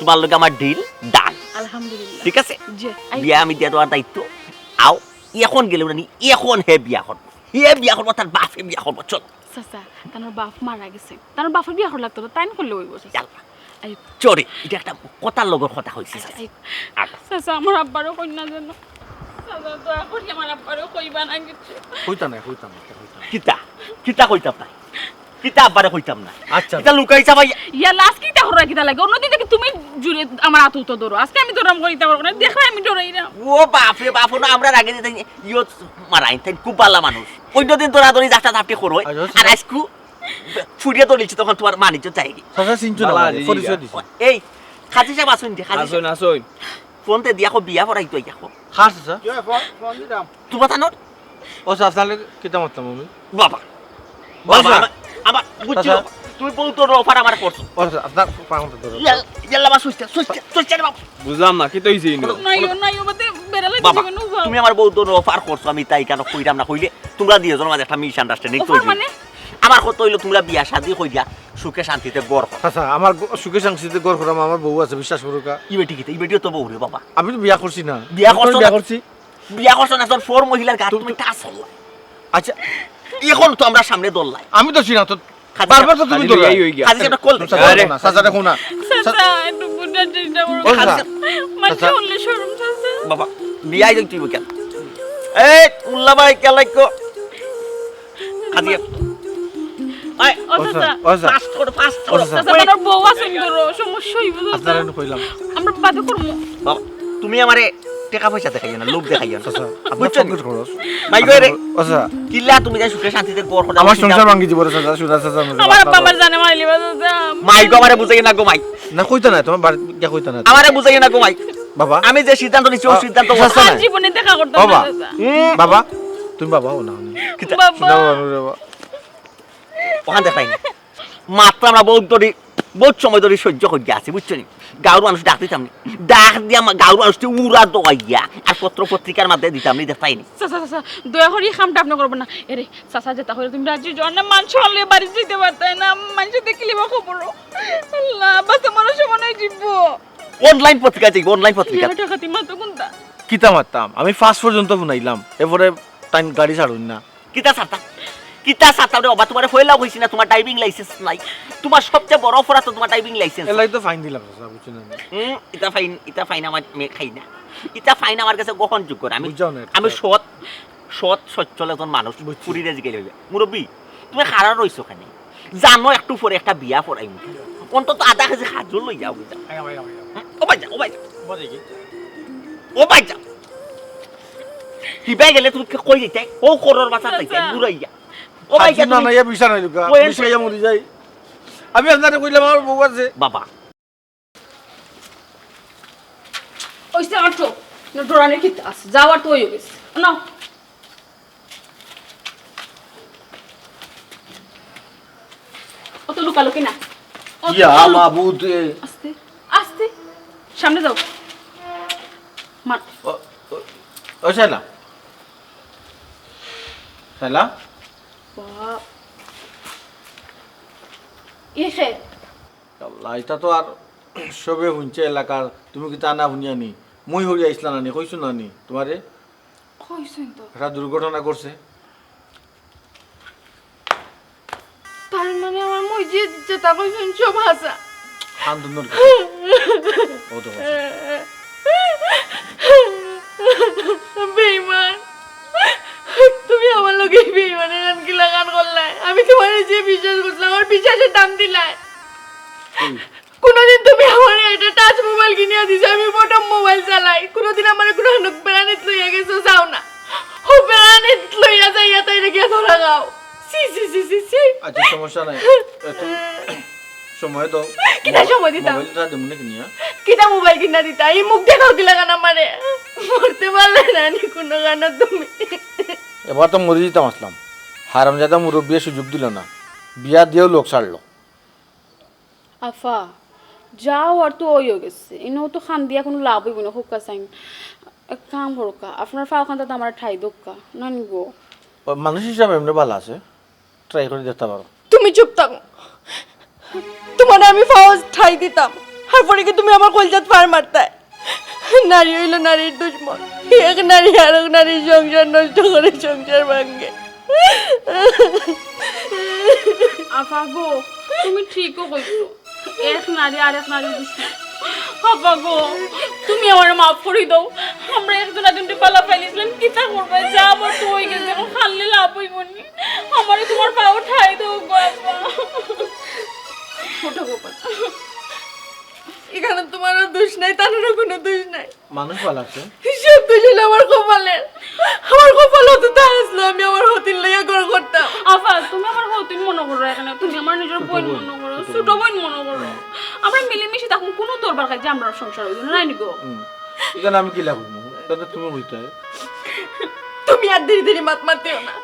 তোমার লগে আমার ডিল ডান। আলহামদুলিল্লাহ। ঠিক আছে? জি, আই- বিয়া আমি দিয়া দেওয়ার দায়িত্ব। আও, এখন গেলেও না নি, এখন হে বিয়া করবো। হে বিয়া করবো, তার বাপে বিয়া করবো। চল। চাচা, তার বাপ মারা গেছে, তার বাপে বিয়া করা লাগতো না, তাইন করলে অইবো, চাচা। ইয়াল্লা। আই। চরে, ইটা একটা কথার লগর কথা কইছি, আচ্ছা, চাচা। আই। আর চাচা, আমার আব্বারও কইন না যেন। চাচা, দয়া করি আমার আব্বারও কইবা না কিচ্ছু। কইতা না, কইতাম না, কইতাম না। কিতা? কিতা কইতাম না? কিতা আব্বারে কইতাম না? আচ্ছা। কিতা লুকাইছা ভাই? ইয়া, লাজ কিতা কররা কিতা লাগে? অন্যদিন দেখি তুমি জুরে আমার আতো তো ধরো। আজকে আমি ধরাম করি, ইতা করবো না। দেখো আমি ডরাই না। ও বাপ রে বাপ, না আমরা আগে দিতে ইয়ো মারাইন, তাই খুব ভালা মানুষ। অন্যদিন ধরাধরি জাফটা জাফটি করো। আচ্ছা, আর আজকু ফুরিয়া তো নিচ্ছে তখন তোমার মানিজ্য চাইনি। চাচা চিনছো না বালা আমারে, আজি পরিচয় দিছি। এই, কাজী সাহেব আছইন যে, কাজী আছইন, সাহেব। আছইন। ফোন তে দিয়া কো বিয়া পড়াই তো ইয়া কো। কার চাচা? কে ফোন, ফোন দিলাম। তোমার থানোর? ও চাচা, তাহলে কিতা মাততাম আমি? বাবা। ও বাবা, চাচা। আমার, আমার, বুঝছি চাচা। বাবা। তুমি বহুত বড় অফার আমার করছো। ও চাচা, আপনার পাওয়াটা ধরো। ইয়াল-, ইয়াল্লা বা সুস্থ, সুস্থ, সুস্থ রে বাবা। বুঝলাম না, কিতা অইছে ইনো? নাইও, নাইও, বাদে বেড়া লাগি বাবা, যাবে না, বাবা। তুমি আমার বহুত বড় অফার করছো, আমি তাই কেন কইরাম না কইলে, তোমরা দুইজনর মাঝে একটা misunderstanding অফার তৈরি। মানে? আমার কথা অইলো, তোমরা বিয়া শাদী কইরা সুখে শান্তিতে ঘর করো। আচ্ছা, আমার গ-, সুখে শান্তিতে ঘর করাম, আমার বউ আছে, বিশ্বাস করুক্কা। ইবেটি কিতা? ইবেটিও তো বউ রে বাবা। আমি তো বিয়া করছি না। বিয়া আমি তো করছো বিয়া না। করছি। বিয়া করছো না, তোর পর মহিলার গাত তু-, তুমি তু-, touch করলা। আচ্ছা। এখন তো আমরা সামনে ধরলাই। আমি তো চিনা তো। কাজী বারবার তো সাহেব, তুমি কাজী ধরো। বিয়াই হই গিয়া। কাজী সাহেব, একটা কল দে। চাচা, আরে। দেখো না, চাচা, দেখো না। চাচা, একটু বুঝার চেষ্টা করো। ও, চাচা। মানুষ চাচা। শুনলে শরম, চাচা। বাবা, বিয়াই হই তুই কেন? এই, উল্লা ভাই, কে লাগো? কাজী সাহেব। এই, ও, ও, চাচা। চাচা। ও, চাচা। Fast করো, fast ও, করো। চাচা। চাচা, তার বউ আছইন ধরো, সমস্যা হইব, চাচা। আপনারা একটু কইলাম। আমরা বাদে করমু। বাবা, তুমি আমারে টেকা পয়সা দেখাইও না, লোভ দেখাইও না। চাচা, আপনার বুঝছো নি? পকেট খরচ। মাই গো রে। ও, চাচা। কিলা তুমি যাই সুখে শান্তিতে ঘর করো, আমার সংসার ভাঙি দিব রে, চাচা, শুনা, চাচা, আমার আমার আব্বা আমার জানে মারিলিবা, চাচা। মাই গো, আমারে বুঝাইও না গো মাই। না, কইতা না, তোমার বাড়ি গিয়া কইতা না। আমারে বুঝাইও না গো মাই। বাবা। আমি যে সিদ্ধান্ত নিছি, ওই আ, সিদ্ধান্ত চাচা আমার নাই। জীবনে দেখা করতাম না, বাবা। চাচা। হুম। বাবা, তুমি বাবা হও না, হও না। কিতা? বাবা। শুনা বাবা, রে বাবা। ওখান দেখাই না। মাত্র আমরা বহুত ধরি, বহুত সময় ধরি সহ্য করি আছি, বুঝছো নি? গাঁওর মানুষ ডাক দিতাম নি। ডাক দিয়া মা-, গাঁওর মানুষ উড়া দোয়াইয়া আর পত্র পত্রিকার মধ্যে দিতাম নি, দেখতাই নি। চাচা, চাচা, দয়া করি এই কামটা আপনি করবেন না। এরে, চাচা, যেটা হইলে তুমি রাজি যাও না, মানুষ হলে বাড়ি যেতে পারতায় না, মানুষ দেখিলে বা খবর। আল্লাহ, বাস তোমার সমান হয়ে যাইব। Online পত্রিকা যাইব, online পত্রিকা। ইয়া, টাকা দিমা তো কোনটা? কিতা মারতাম? আমি পাঁচ পর্যন্ত শুনাইলাম, এরপরে তাই গাড়ি ছাড়ুন না। কিতা ছাড়তা? কিতা ছাড়তা রে বাবা? তোমারে পয়লাউ কইছি না, তোমার driving license নাই। তোমার সবচেয়ে বড় অপরাধ তো তোমার driving license। এলাই তো fine দিলাম, চাচা, বুঝছেন না? হুম, ইটা fine, ইটা fine আমার মেয়ে খাই না। ইটা fine আমার কাছে গ্রহণযোগ্য না। আমি, বুঝাও না, আমি এটা। সৎ, সৎ, সচ্ছল একজন মানুষ। বুঝছি। ফুরিরে জিগাইলে অইবে। মুরব্বি, তুমি খাড়া রইছো কেনে? জানো একটু পরে একটা বিয়া পড়াইমু। অন্তত আধা কেজি খাজুর লই যাও, বুঝা? আইয়া, আইয়া, আইয়া। হুম? ও ভাই যা, ও ভাই যা। ও ভাই যা। ও ভাই যা। হিবাই গেলে তুমি কই যাইতে? ও করর বাসা যাইতে, আচ্ছা। ঘুরাইয়া। ও ভাই, খাজুর না তুমি নাইয়া বিছা নাই, লুকা। ওই বিছা খাইয়া মরি যাই। আমি আপনারে কইলাম, আমার বউ আছে। বাবা। ওই যে অটো, না ডরানি কিতা আছে? যাওয়ার তো হয়ে গেছে। না। অত লুকালুকি না। অত ইয়া চলো। মাবুদ। আস্তে, আস্তে। সামনে যাও। মার। ও, ও, ও শালা। শালা। বাপ। ইখে। আল্লাহ, ইটা তো আর সবে হুনছে এলাকার, তুমি কিতা না হুনিয়া নি? মুই হরিয়া আইছলা না নি, কইছো না নি তোমারে? কইছইন তো। একটা দুর্ঘটনা ঘটছে। তার মানে আমার মসজিদ যেটা কইছইন সব হাছা। কান্দন নর কি? ও তো কইছে। বেইমান। তুমি আমার লগে বেইমানি এখান কি লাগান করলায়? আমি তোমারে যে বিশ্বাস করছিলাম, আমার বিশ্বাসের দাম দিলায়। কই? কোনোদিন তুমি আমারে একটা touch mobile কিনিয়া দিছো, আমি button mobile চালাই। কোনোদিন আমারে কোনো হানো বেড়ানিত লইয়া গেছো, যাও না। ও বেড়ানিত লইয়া যাইয়া তাইরে গিয়া ধরা খাও। ছি, ছি, ছি, ছি, ছি। আচ্ছা, সমস্যা নাই। এত সময় দাও। কিতা সময় দিতাম? Mobile টা দেবো না কিনিয়া? কিতা mobile কিনা দিতা? এই মুখ দেখাও দিলা কেন আমারে? মরতে পারলে না নি কোনো গানো তুমি? এবার তো মরি দিতাম আসলাম। হারামজাদা মুরব্বিয়ে সুযোগ দিল না। বিয়া দিয়েও লোক ছাড়লো। আফা, যাও আর তো ওই হয়ে গেছে। ইনো তো খান দিয়া কোনো লাভ হইব না, হুক্কা চাইন। এক কাম করুক্কা, আপনার ফাও খান তো আমার ঠাই দোক্কা, নানি গো। ও, মানুষ হিসাবে এমনি ভালো আছে, try করে দেখতে পারো। তুমি চুপ থাকো। তোমারে আমি ফাও ঠাই দিতাম, আর পরে কি তুমি আমার কলজাত ফার মারতায়? নারী হইল নারীর দুশমন। এক নারী আরেক নারীর সংসার নষ্ট করে, সংসার ভাঙ্গে। আফা গো, তুমি ঠিকও কইছো, এক নারী আর এক নারীর দুশমন। আফা গো, তুমি আমারে মাফ করি দাও। আমরা একজন আরেকজনরে ভালা পাইলিছিলাম, কিতা করবায়, যা অওয়ার তো অই গেছে, অখন কান্দিলে লাভ অইবো নি। আমারে তুমার পাও ঠাই দেও গো আফা। উঠো গো বাবা। ইখানো তুমারও দুষ নাই, তানরও কুনু দুষ নাই। মানুষ ভালা আছে। সব দুষ অইলো আমার কপালের। আমার কপালো তো তা আছলো, আমি আমার হতিন লইয়া ঘর করতাম। আফা, তুমি আমার হতিন মনো করো না কেনে, তুমি আমার নিজর ছোট বইন বোন, মনো করো, ছোট ছোট বইন। বইন মনো করো। হুম। আমরা মিলিমিশি থাকমু, কুনু দরবার খাই যে আমরার সংসার অইবো না, নায় নি গো? হুম। ইখানো আমি কিলা কইমু? তাইলে তুমি কইতায়। তুমি আর দেরি দেরি মাত মাতিও না।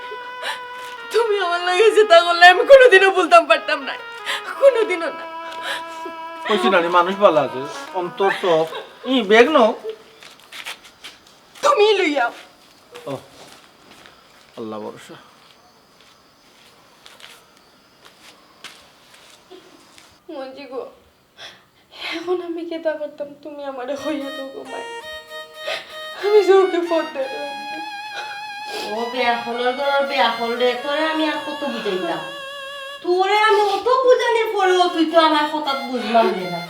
তুমি আমার লগে যেতা করলায় আমি কুনুদিনও ভুলতাম পারতাম নায়, কুনুদিনও না। কইছি না নি, মানুষ ভালা আছে, অন্তর তো। ই ব্যাগ নাও। তুমি লইয়া। ও, আল্লাহ ভরসা। মঞ্জি গো, অখন আমি কিতা করতাম, তুমি আমারে কইয়া দেও গো মাই। আমি চউখে পথ দেখরাম না। ও বেআক্কলর ঘরর বেআক্কল রে, তোরে আমি আর কত বুঝাইতাম? তোরে আমি অত বুঝানির পরেও তুই তো আমার কথাত বুঝ মানলে না।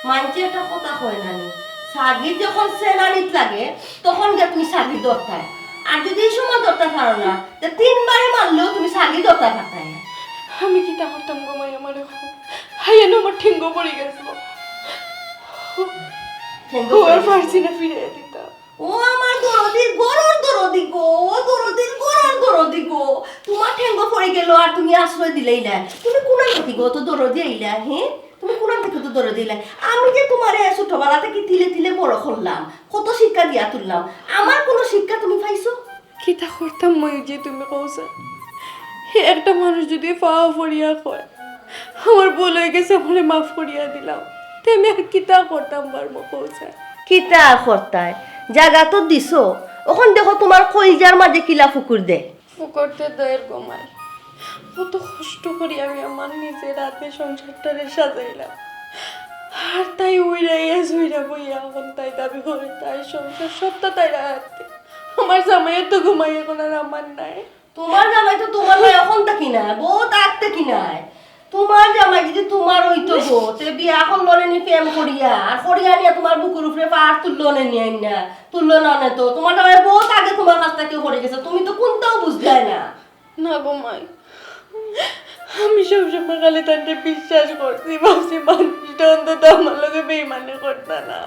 মানষে একটা কথা কয় না নি, ছাগির যখন সেনানিত লাগে, তখন গিয়া তুমি ছাগির ধরতায়। আর যদি ই সময় ধরতায় পারো না, তে তিনবারে মারলেও তুমি ছাগির ধরতায় পারতায় না। আমি কিতা করতাম গো মাই, আমারে কও। হাই এনো আমার ঠেঙ্গো পড়ি গেছে। ঠেঙ্গো ও আর পড়ি গেছে। পারছি না ফিরাইয়া দিতাম। ও আমার দরদির ঘরর দরদি গো, ও দরদির ঘরর দরদি গো। তুমার ঠেঙ্গো পড়ি গেলো আর তুমি আশ্রয় দিলাইলায়। তুমি কুনান থাকি গো, অত দরদি আইলায়, হে? তুমি কুনান থাকি অত দরদি আইলায়? আমি যে তুমারে ছোটবেলা থাকি তিলে তিলে বড় করলাম, কত শিক্ষা দিয়া তুললাম, আমার কুনু শিক্ষা তুমি পাইছো? কিতা করতাম মই যে তুমি কও ছাইন? হে একটা মানুষ যদি পাও পড়িয়া কয়, "আমার ভুল অই গেছে, আমারে মাফ করিয়া দিলাও," তে আমি আর কিতা করতাম পারমু কও ছাইন? কিতা আর করতায়? জাগা তো দিছো, অখন দেখো তুমার কইলজার মাঝে কিলা ফুকুর দে। ফুকুর দে দয়ের গো মাই। কত কষ্ট করি আমি আমার নিজর আতে সংসারটারে সাজাইলাম। আর তাই উইরা ইয়া জুইরা বইয়া অখন তাই দাবি করে তাই সংসার সবটা তাইর আতে। আমার জামাইও তো গো মাই অখন আর আমার নাই। তুমার জামাই তো তুমার নাই, অখন থাকি নাই, বউত আগ থাকি নাই। তুমার জামাই যদি তুমার অইতো গো, তে বিয়া করলো নে নি প্রেম করিয়া, আর করিয়া নিয়া তুমার বুকুর উপরে পাহাড় তুললো নে নি আইনা, তুললো না নে তো। তুমার জামাই বউত আগে তুমার কাছ থাকি হরি গেছে, তুমি তো কুন্তাও বুঝলায় না। না গো মাই, আমি সবসময় খালি তানরে বিশ্বাস করছি, ভাবছি মানুষটা অন্তত আমার লগে বেইমানি করতা না।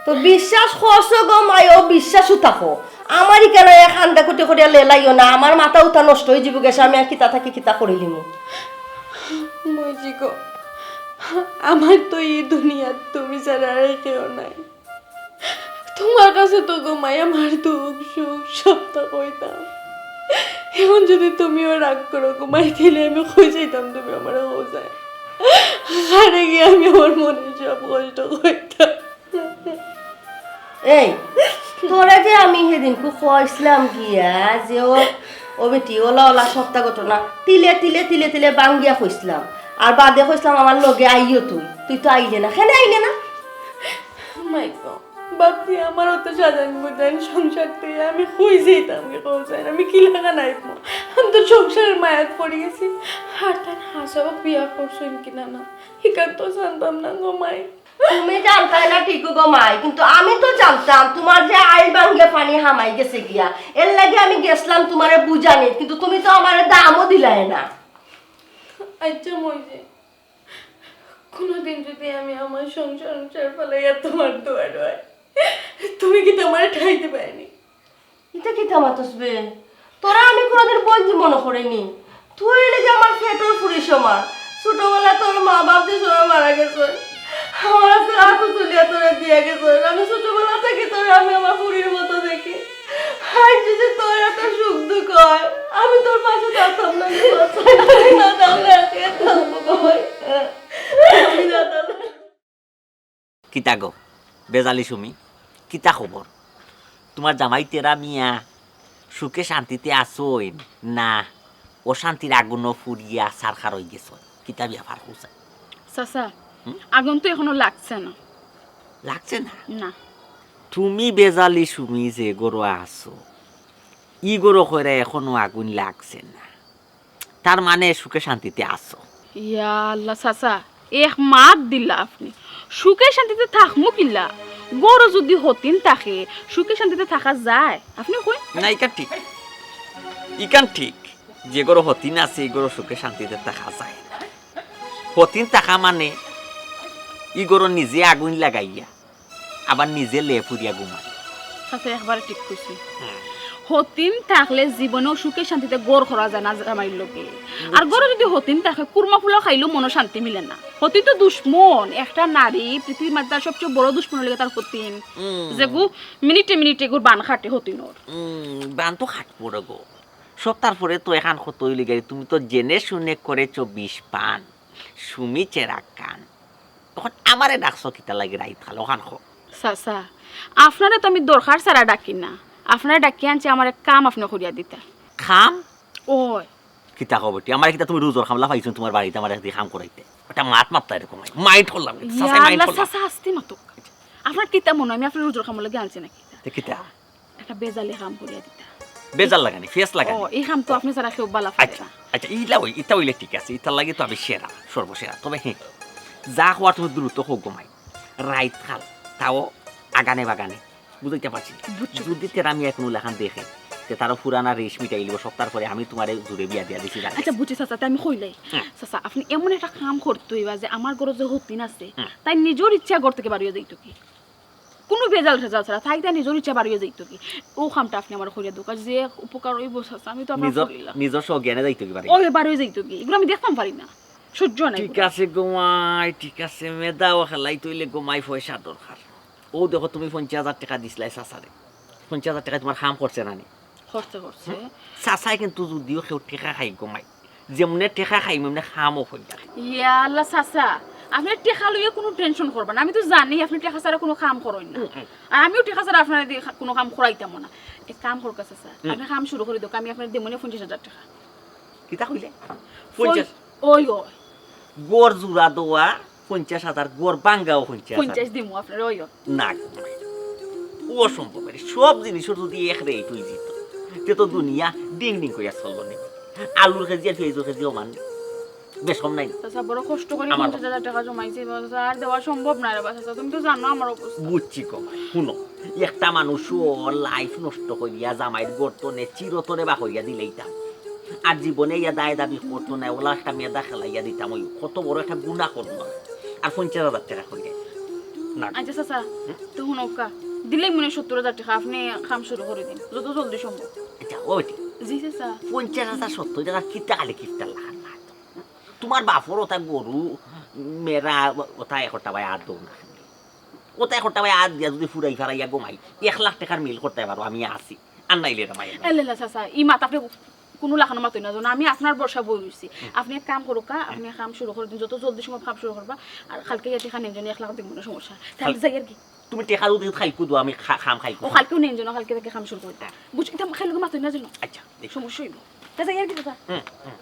তো বিশ্বাস করছো গো মাই, অবিশ্বাসও থাকো। আমার ইখানো এক কান্দা কুটি করিয়া লেলাইও না, আমার মাথা উঠা নষ্ট অই যিবো গেছে, আমি আর কিতা থাকি কিতা করিলিমু। মইজি গো, আমার তো ই দুনিয়াত তুমি ছাড়া আর কেউ নাই। তুমার কাছে তো গো মাই আমার দুখ সুখ সবতা কইতাম। অখন যদি তুমিও রাগ করো গো মাই, তাইলে আমি কই যাইতাম তুমি আমারে কও ছাইন? কারে গিয়া আমি আমার মনর সব কষ্ট কইতাম? এই, তোরে যে আমি হেদিনকু কইছলাম গিয়া যে ও, ও বেটি, অলা অলা সবতা ঘটনা তিলে তিলে তিলে তিলে ভাঙ্গিয়া কইছলাম, আর বাদে কইছলাম আমার লগে আইও তুই, তুই তো আইলে না, কেনে আইলে না? মাই গো, ভাবছি আমার অত সাজান গুজান সংসার থাকি আমি কই যাইতাম গি কও ছাইন, আমি কিলাখান আইমু? আমি তো সংসারর মায়াত পড়ি গেছি। আর তাইন হাছাউ বিয়া করছইন কিনা না, ইখান তো জানতাম না গো মাই। তুমি জানতায় না ঠিকউ গো মাই, কিন্তু আমি তো জানতাম তুমার যে আইল ভাঙ্গিয়া পানি হামাই গেছে গিয়া, এরলাগি আমি গেছলাম তুমারে বুঝানিত, কিন্তু তুমি তো আমারে দামও দিলায় না। আইচ্ছা মইজি, কুনুদিন যদি আমি আমার সংসার সংসার ফালাইয়া তুমার দুয়ারো আই, তুমি কিতা আমারে ঠাই দিবায় নি? ইতা কিতা মাতস বে? তোরে আমি কুনুদিন বইনজি মনো করিনি। তুই অইলে যে আমার পেটর ফুড়ি সমান। ছোটবেলা তোর মা বাপ যে সময় মারা গেছইন, আমার আস্তে আতো তুলিয়া তোরে দিয়া গেছইন। আমি ছোটবেলা থাকি তোরে আমি আমার ফুড়ির মতো দেখি। আইজ যদি তোর একটা সুখ দুখ অয়, আমি তোর পাশে থাকতাম না, আমি না থাকলে আর কে থাকবো গো ভাই? আমি না থাকলে কিতা গো, বেজালি সুমি, কিতা খবর? তুমার জামাই তেরা মিয়া সুখে শান্তিতে আছইন না অশান্তির আগুনো পুড়িয়া ছারখার অইগেছইন? কিতা ব্যাপার কও ছাইন? চাচা, হুম? আগুন তো এখনো লাগছে না। লাগছে না? না। তুমি বেজালি সুমি যে ঘরো আছো, ই ঘরো কইরা এখনো আগুন লাগছে না। তার মানে সুখে শান্তিতে আছো। ইয়া আল্লাহ চাচা, এক মাত দিলা আপনে। সুখে শান্তিতে থাকমু কিলা? ঘরো যুদি হতিন থাকে, সুখে শান্তিতে থাকা যায়? আপনে কইন। না, ইখান ঠিক, ইখান ঠিক। যে ঘরো হতিন আছে, ই ঘরো সুখে শান্তিতে থাকা যায় না। হতিন থাকা মানে ই ঘরো নিজে আগুইন লাগাইয়া আবার নিজে লেপ উড়িয়া ঘুমায়। চাচা একবারে ঠিক কইছইন। হুম। হতিন থাকলে জীবনেও সুখে শান্তিতে ঘর করা যায় না জামাইর লগে। আর ঘরো যুদি হতিন থাকে, কুরমা ফুলা খাইলেও মনো শান্তি মিলে না। হতিন তো দুশমন, একটা নারী পৃথিবীর মাঝে তার সবচেয়ে বড় দুশমন অইলো গিয়া তার হতিন। হুম। যেগু মিনিটে মিনিটে এগুর বান কাটে হতিনর। হুম, বান তো কাটবো রে গো। সব তার পরে তো এখান কত অইলো গিয়া, তুমি তো জেনে শুনে করেছো বিষ পান, সুমি চেরাগ খান। অখন আমারে ডাকছো কিতার লাগি রাইত কাল, অখান কও। চাচা, আপনারে তো আমি দরকার ছাড়া ডাকি না, আপনারে ডাকি আনছি আমার এক কাম আপনে করিয়া দিতা। কাম? ওই। কিতা কও বেটি? আমারে কিতা তুমি রুজর কামলা পাইছো তুমার বাড়িত আমারে দি কাম করাইতে? একটা মাত মাততা এরকম, mind করলাম। ইয়া চাচাই mind আল্লাহ, করলাম। চাচা আস্তে মাতুক। আপনার কিতা মনো অয় আমি আপনার রুজর কামর লাগি আনছি নাকি? তে কিতা? একটা বেজালে কাম করিয়া দিতা। বেজাল লাগানি, ফেস লাগানি। ও, ই কাম তো আপনে ছাড়া কেউ বালা পারে আচ্ছা, না। আচ্ছা, ইলা অই-, ইতা অইলে ঠিক আছে, ইতার লাগি তো আমি সেরা, সর্বসেরা। তবে হ্যাঁ, যা কওয়ার তুমি দ্রুত কও গো মাই। রাইত কাল, তাও আগানে বাগানে। বুঝাইতাম পারছি? বুঝছি। যুদি তেরা মিয়ায় কুনু লাখান দেখে, তে তারও পুরানা রেশ মিটাইলিবো, সপ্তার পরে আমি তুমারে জুরে বিয়া দিয়া দিছি, জানো? আচ্ছা, বুঝছি চাচা, তে আমি কইলাই। হুম। চাচা, আপনে এমন একটা কাম করতে অইবা যে আমার ঘরো যে হতিন আছে, হুম। তাই নিজর ইচ্ছা ঘর থাকি বারইয়া যাইতো কি? কুনু বেজাল টেজাল ছাড়া, তাই তাই নিজর ইচ্ছা বারইয়া যাইতো কি? অউ কামটা আপনে আমারে করিয়া দেউক্কা, যে উপকার অইবো চাচা, আমি তো আপনার নিজর, করিলাম। নিজর স্বজ্ঞানে যাইতো কি বারইয়া? ওই বারইয়া যাইতো কি? ইগুলা আমি দেখতাম পারি না, সহ্য নাই ঠিক ইগুলা। আছে গো মাই, ঠিক আছে, মেধাও খেলাইতে অইলে গো মাই পয়সা দরকার। অউ দেখো তুমি পঞ্চাশ হাজার টেকা দিছলায় চাচারে, পঞ্চাশ হাজার টেকায় তুমার কাম করছে না নি? করছে, করছে। হুম? চাচায় কিন্তু যুদিও কেউ টেকা খাই গো মাই, যেমনে টেকা খাইমু, এমনে কামও করিয়া। ইয়া আল্লাহ চাচা, আপনে টেকা লইয়া কুনু tension করবা না, আমি তো জানি আপনে টেকা ছাড়া কুনু কাম করইন না। হুম, হুম। আর আমিও টেকা ছাড়া আপনারে দি কা-, কুনু কাম করাইতামও না। এক কাম করউক্কা চাচা, হুম। আপনে কাম শুরু করি দেউক্কা, আমি আপনারে দিমুনে পঞ্চাশ হাজার টেকা। কিতা কইলে? পঞ্চাশ? ওই, ওই। ঘর জুড়া দেওয়া পঞ্চাশ হাজার, ঘর ভাঙ্গাও পঞ্চাশ হাজার। পঞ্চাশ দিমু আপনারে, ওই। না, অসম্ভব। আরে, সব জিনিসর যুদি এক rate অইযিতো, তে তো দুনিয়া ডিং ডিং করিয়া চললো নে। আলুর কেজি আর পিয়াইজর কেজি সমান নি। বেশ কম নাই। চাচা, বড় কষ্ট করি আমার পঞ্চাশ হাজার টেকা জমাইছি, চাচা, আর দেওয়া সম্ভব নায় রে বা, চাচা, তুমি তো জানো আমার অবস্থা। বুঝছি গো মাই, হুনো, একটা মানুষর life নষ্ট করিয়া জামাইর ঘর তনে চিরতরে বার করিয়া দিলাইতাম। আর জীবনে ইয়া দায় দাবি করতো নায়, অউলা একটা মেধা খেলাইয়া দিতাম, ওই কত বড় একটা গুনা করলাম। আর পঞ্চাশ হাজার টেকা কই রে? না। আচ্ছা চাচা, হুম? তো হুনউক্কা, দিলাইমুনে সত্তর হাজার টেকা, আপনে কাম শুরু করি দিন, যত জলদি সম্ভব। আচ্ছা, ও বেটি। জি চাচা। পঞ্চাশ হাজার, সত্তর হাজার কিতা খালি কিপটার লাখান মাত? তুমার বাপর অতা গরু, মেরা, অতা একটা বায় আত দেও না। অতা একটা বায় আত দিয়া যুদি ফুরাই ফারাইয়া গো মাই, এক লাখ টেকার মিল করতায় পারো, আমি আছি। আর নাইলে রে মাই। এ লেলা চাচা, ই মাত আপনে কুনু লাখানো মাতইন না, জানো, আমি আপনার ভরসা বই রইছি। হুম। আপনে এক কাম করউক্কা, হুম। আপনে কাম শুরু করি দিন, যত জলদি সম্ভব কাম শুরু করবা। আর কালকে ইয়া টেকা নেইন যেন, এক লাখ দিমুনে, সমস্যা। তাইলে কাল-, যাই আর কি। তুমি টেকা যুদি কাইলকু দেও, আমি খা-, কাম কাইলকু ও, খাম। কালকেউ নেইন যেন, কালকে থাকি কাম শুরু করি দিন। হ্যাঁ। বুঝ-, ইতা খালি মাতইন না যেন। আচ্ছা, দেখ। সমস্যা অইবো। তা যাই আর কি দাদা? হুম, হুম।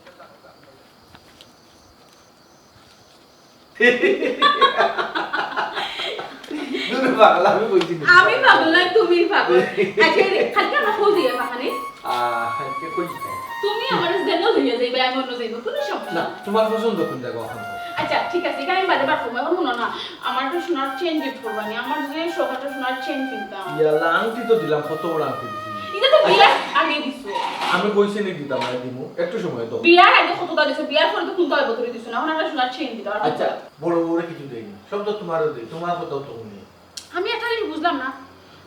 দুরু পাগল, আমি কইছি না। আমি পাগল না, তুমি পাগল। আচ্ছা, এই রে, কালকে আমরা কই যাইবা, মানে? আহ, কালকে কই যাইবা? তুমি আমার যেন লইয়া যাইবা, আমি অন্য যাইবা, কুনু সমস্যা না, নাই। তুমার পছন্দ কুন জাগা অখান? আচ্ছা, ঠিক আছে, ইটা আমি বাদে বার করমু। অখন হুনো না, আমার একটা সোনার চেইন gift করবানি, আমার যে শখ একটা সোনার চেইন কিনতাম। ইয়াল্লা, আংটি তো দিলাম, কত বড় আংটি দিছি। ইটা তো বিয়ার আগে দিছো। আমি কইছি নি দিতাম, আমি দিমু, একটু সময় দাও। বিয়ার আগে কততা দিছো, বিয়ার পরে তো কুনতা বদলে দিছো না, অখন একটা সোনার চেইন দিতাম, আর আচ্ছা, বড় বউরে কিছু দেই না, সব তো তুমারও দেই, তুমার কথাও তো হুনি। আমি একটা জিনিস বুঝলাম না,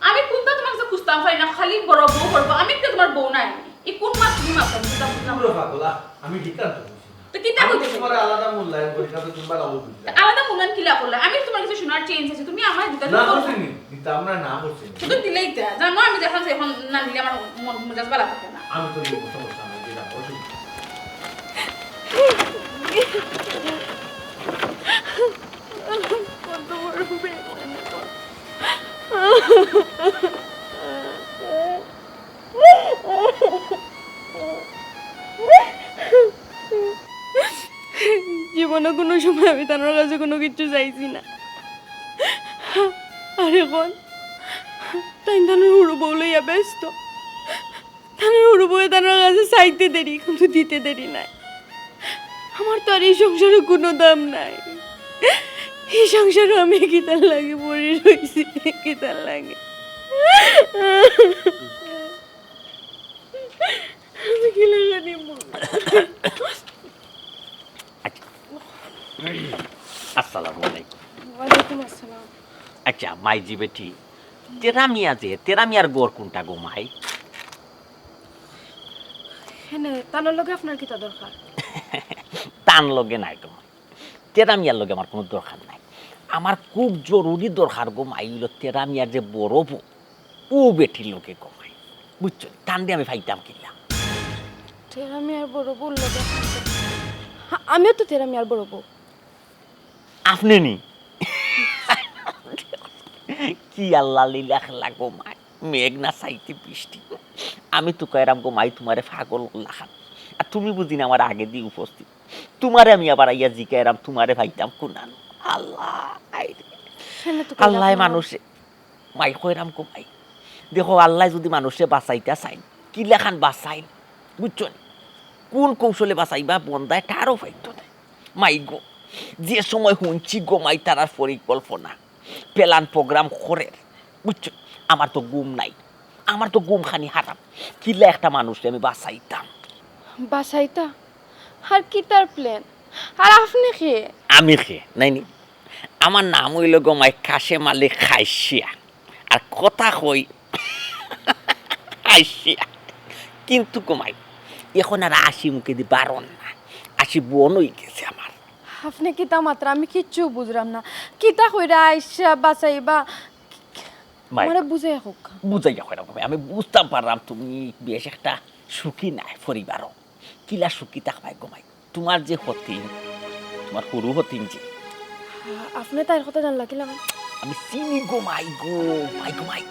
আমি কুনতা তুমার কাছে খুজতাম পারি না, খালি বড় বউ, বড় বউ, আমি তো তুমার বউ নায়, ই কুন মাত তুমি মাততায়, আমি কুনতা বুঝলাম না। পুরো পাগল, আহ, আমি ঠিক আর তো বুঝি না। তো কিতা আমি তো কইতেছো? তুমার আলাদা মূল্যায়ন করি না, তো তুমার আলাদা বুঝি না। আলাদা মূল্যায়ন কিলা করলা? আমি তুমার কাছে সোনার চেইন চাইছি, তুমি আমারে দিতা না না। করছি নি, দিতাম না, না করছি নি। তো দিলেই তা, জানো আমি যখন, যখন না দিলে আমার মন মেজাজ ভালা থাকে না। আমি তো নিব, সমস্যা নাই, দিলাম, অসুবিধা নাই। কত বড় বেইমান। জীবনে কুনু সময় আমি তানর কাছে কুনু কিচ্ছু চাইছি না। আর অখন তাইন তানর হুরু বউ লইয়া ব্যস্ত। তানর হুরু বউয়ে তানর কাছে চাইতে দেরি, কিন্তু দিতে দেরি নায়। আমার তো আর এই সংসারে কোনো দাম নাই। এই সংসারে আমি কিতার লাগি পড়ি রইছি, কিতার লাগি? আমি কিলা জানি মা। আচ্ছা। আসসালামু আলাইকুম। ওয়ালাইকুম আসসালাম। আচ্ছা, মাইজি বেটি, তেরা মিয়া যে, তেরা মিয়ার ঘর কোনটা গো মাই? হেনে, তানর লগে আপনার কিতা দরকার? তান লগে নাই গো মাই, তেরা মিয়ার লগে আমার কোনো দরকার নাই। আমার খুব জরুরি দরকার গো মাই, অইলো তেরা মিয়ার যে বড় বউ, ও বেটির লগে গো মাই, বুঝছো? তানরে আমি পাইতাম কিলা? তেরা মিয়ার বড় বউর লগে আপনার দরকার? হ্যাঁ, আমিও তো তেরা মিয়ার বড় বউ। আপনে নি? কি আল্লাহ লীলা খেলা গো মাই, মেঘ না চাইতে বৃষ্টি। আমি তো কইরাম গো মাই তুমারে পাগল লাখান, আর তুমি বুঝি না আমার আগেদি উপস্থিত। তুমারে আমি আবার আইয়া জিকাইরাম তুমারে পাইতাম কুনানো। আল্লাহ, আল্লাহ মানুষে মাই কইরাম গো মাই। দেখো, আল্লায় যুদি মানুষরে বাঁচাইতা চাইন, কিলাখান বাঁচাইন, বুঝছো নি? কোন কৌশলে বাঁচাইবা বন্দায় তারও পাইতো নায়। মাই গো, যে সময় হুনছি গো মাই তারার পরিকল্পনা, plan program করের, বুঝছো? আমার তো ঘুম নাই, আমার তো ঘুম খানি হারাম। কিলা একটা মানুষরে আমি বাঁচাইতাম। বাঁচাইতা? আর কিতার plan? আর আপনে কে? আমি কে? নাইনি? আমার নাম অইলো গো মাই কাশেম আলী কাইসিয়া। আর কথা কই কাইসিয়া। কিন্তু গো মাই, এখন আর হাসি মুখেদি বারন না। হাসি বন অইগেছে আমার। আপনে কিতা মাতরা? আমি কিচ্ছু বুঝরাম না। কিতা কইরা আইসা বাঁচাইবা? মাই, আমারে বুঝাইয়া কউক্কা। বুঝাইয়া কইরাম গো মাই। আমি বুঝতাম পাররাম তুমি বেশ একটা সুখী নায় পরিবারও। কিলা সুখী থাকবায় গো মাই? তুমার যে হতিন, তুমার হুরু হতিন যে। আ-, আপনে তাইর কথা জানলা কিলা? আমি চিনি গো মাই গো, মাই গো মাই।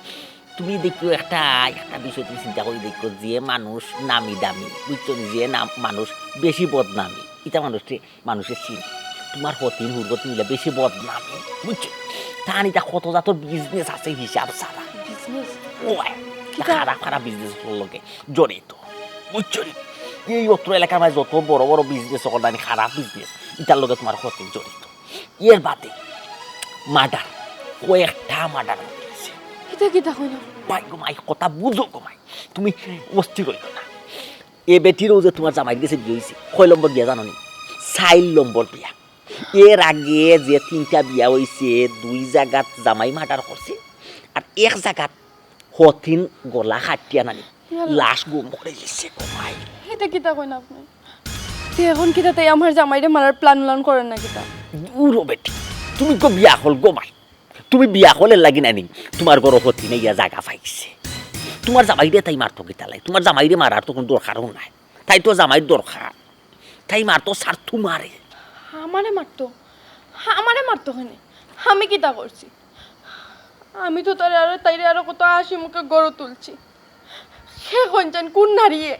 তুমি দেখিও একটা, একটা বিষয় তুমি চিন্তা করি দেখিও, যে মানুষ নামি দামি, বুঝছো নি? যে নাম, মানুষ বেশি বদনামি, ইতা মানুষরে, মানুষে চিনে। তুমার হতিন, হুরু হতিন ইলা বেশি বদনামি, বুঝছো? তান ইতা কত জাতর business আছে হিসাব ছাড়া। Business? ওই, কিতা? খারাপ খারাপ business অকলর লগে জড়িত। বুঝছো নি? এই অত্র এলাকার মাঝে যত বড় বড় business অকল নানি খারাপ business, ইতার লগে তুমার হতিন জড়িত। এর বাদে murder, কয়েকটা murder অইছে। ইতা কিতা কইলা? মাই গো মাই, কথা বুঝো গো মাই, তুমি অস্থির অইও না। এ বেটিরও যে তুমার জামাইর গেছে বিয়া অইছে, কয় নম্বর বিয়া জানো নি? চাইর নম্বর বিয়া। এর আগে যে তিনটা বিয়া অইছে, দুই জাগাত জামাই murder করছে, আর এক জাগাত হতিন গলা কাটিয়া নানি ইয়াল্লা। লাশ গুম করি দিছে গো মাই। ইতা কিতা কইন আপনে? তে এখন কিতা তাই আমার জামাইরে মারার plan উলান করের না কিতা? দুরো বেটি, তুমি গো বিয়া হল গো মাই, তুমি বিয়া হলের লাগি নানি, তুমার ঘরো হতিনে ইয়া জাগা পাইছে। তুমার জামাইরে তাই মারতো কিতা লাগি? তুমার জামাইরে মারার তো কোনো দরকারও নাই, তাই তো জামাইর দরকার। তাই মারতো স্যার তুমারে। আমারে মারতো? আমারে মারতো কেনে? আমি কিতা করছি? আমি তো তারে আরো, তাইরে আরো কত হাসি মুখে ঘরো তুলছি। হে কইনচান কোন নারীয়ে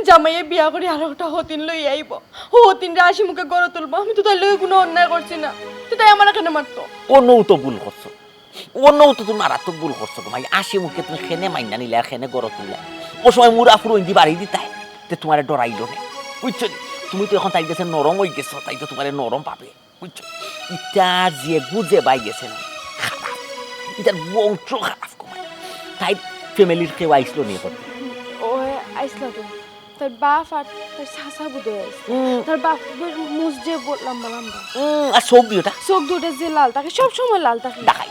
জামাইয়ে বিয়া করি আরো একটা হতিন লই আইবো? ও হতিনরে হাসি মুখে ঘরো তুলবো? আমি তো তাইর লগে কোনো অন্যায় করছি না। তে তাই আমারে কেনে মারতো? অনউ তো ভুল করছো। অনউ তো তুমি মারাত্মক ভুল করছো গো মাই। হাসি মুখে তুমি কেনে মাইন্না নিলে আর কেনে ঘরো তুললে। ও সময় মুড়া ফুরো ইন্দি বাড়ি দিতায়। তে তুমারে ডরাইলো নে। বুঝছো নি? তুমি তো এখন তাইর গেছে নরম অইগেছো, তাই তো তুমারে নরম পাবে। বুঝছো? ইতা যে বুঝে বাই গেছে না। খারাপ। ইতার বংশ খারাপ গো মাই। তাইর family-র কেউ আইসলো নি এখন? ও আইসলা তো। তার বাপ আর তার চাচা বুধ অয় আইছে। হুম। তার বাপ মুজ যে ব-, লম্বা লম্বা। হুম, আর চোখ দুইটা? চোখ দুইটা যে লাল থাকে, সব সময় লাল থাকে। ডাকাই,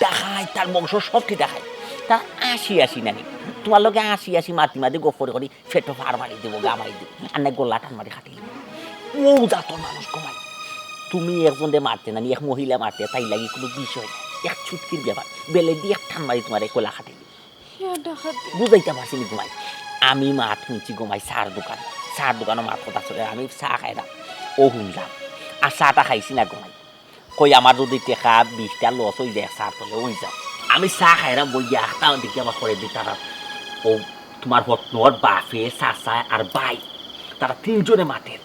ডাকাই, তার বংশ সবটি ডাকাই। তার হাসি হাসি নানি। তুমার লগে হাসি হাসি মাতি মাতি গফ করি করি পেটো ফার মারি দিব, গা মারি দিব। আর নাই গলা টান মারি কাটি দিব। ও জাতর মানুষ গো মাই। তুমি একজনরে মারতে নানি, এক মহিলা মারতে, তাইর লাগি কোনো বিষয় না। এক চুটকির ব্যাপার। বেলেদি এক টান মারি তুমার এক গলা কাটি দিব। ইয়া ডাকাতি। বুঝাইতাম পারছি নি গো মাই? আমি মাত হুনছি গো মাই চার দোকান, চার দোকানো মাত কথা চলে, আমি চা খাইরাম, ও হুনলাম। আর চাটা খাইছি না গো মাই। কই আমার যুদি টেকা বিশটা loss অইযায়, চার তলে অইযায়। আমি চা খাইরাম বইয়া, আখতা দেখি আমার করে দি তারা, ও তুমার হতনর বাফে, চাচায় আর বাই, তারা তিনজনে মাতের।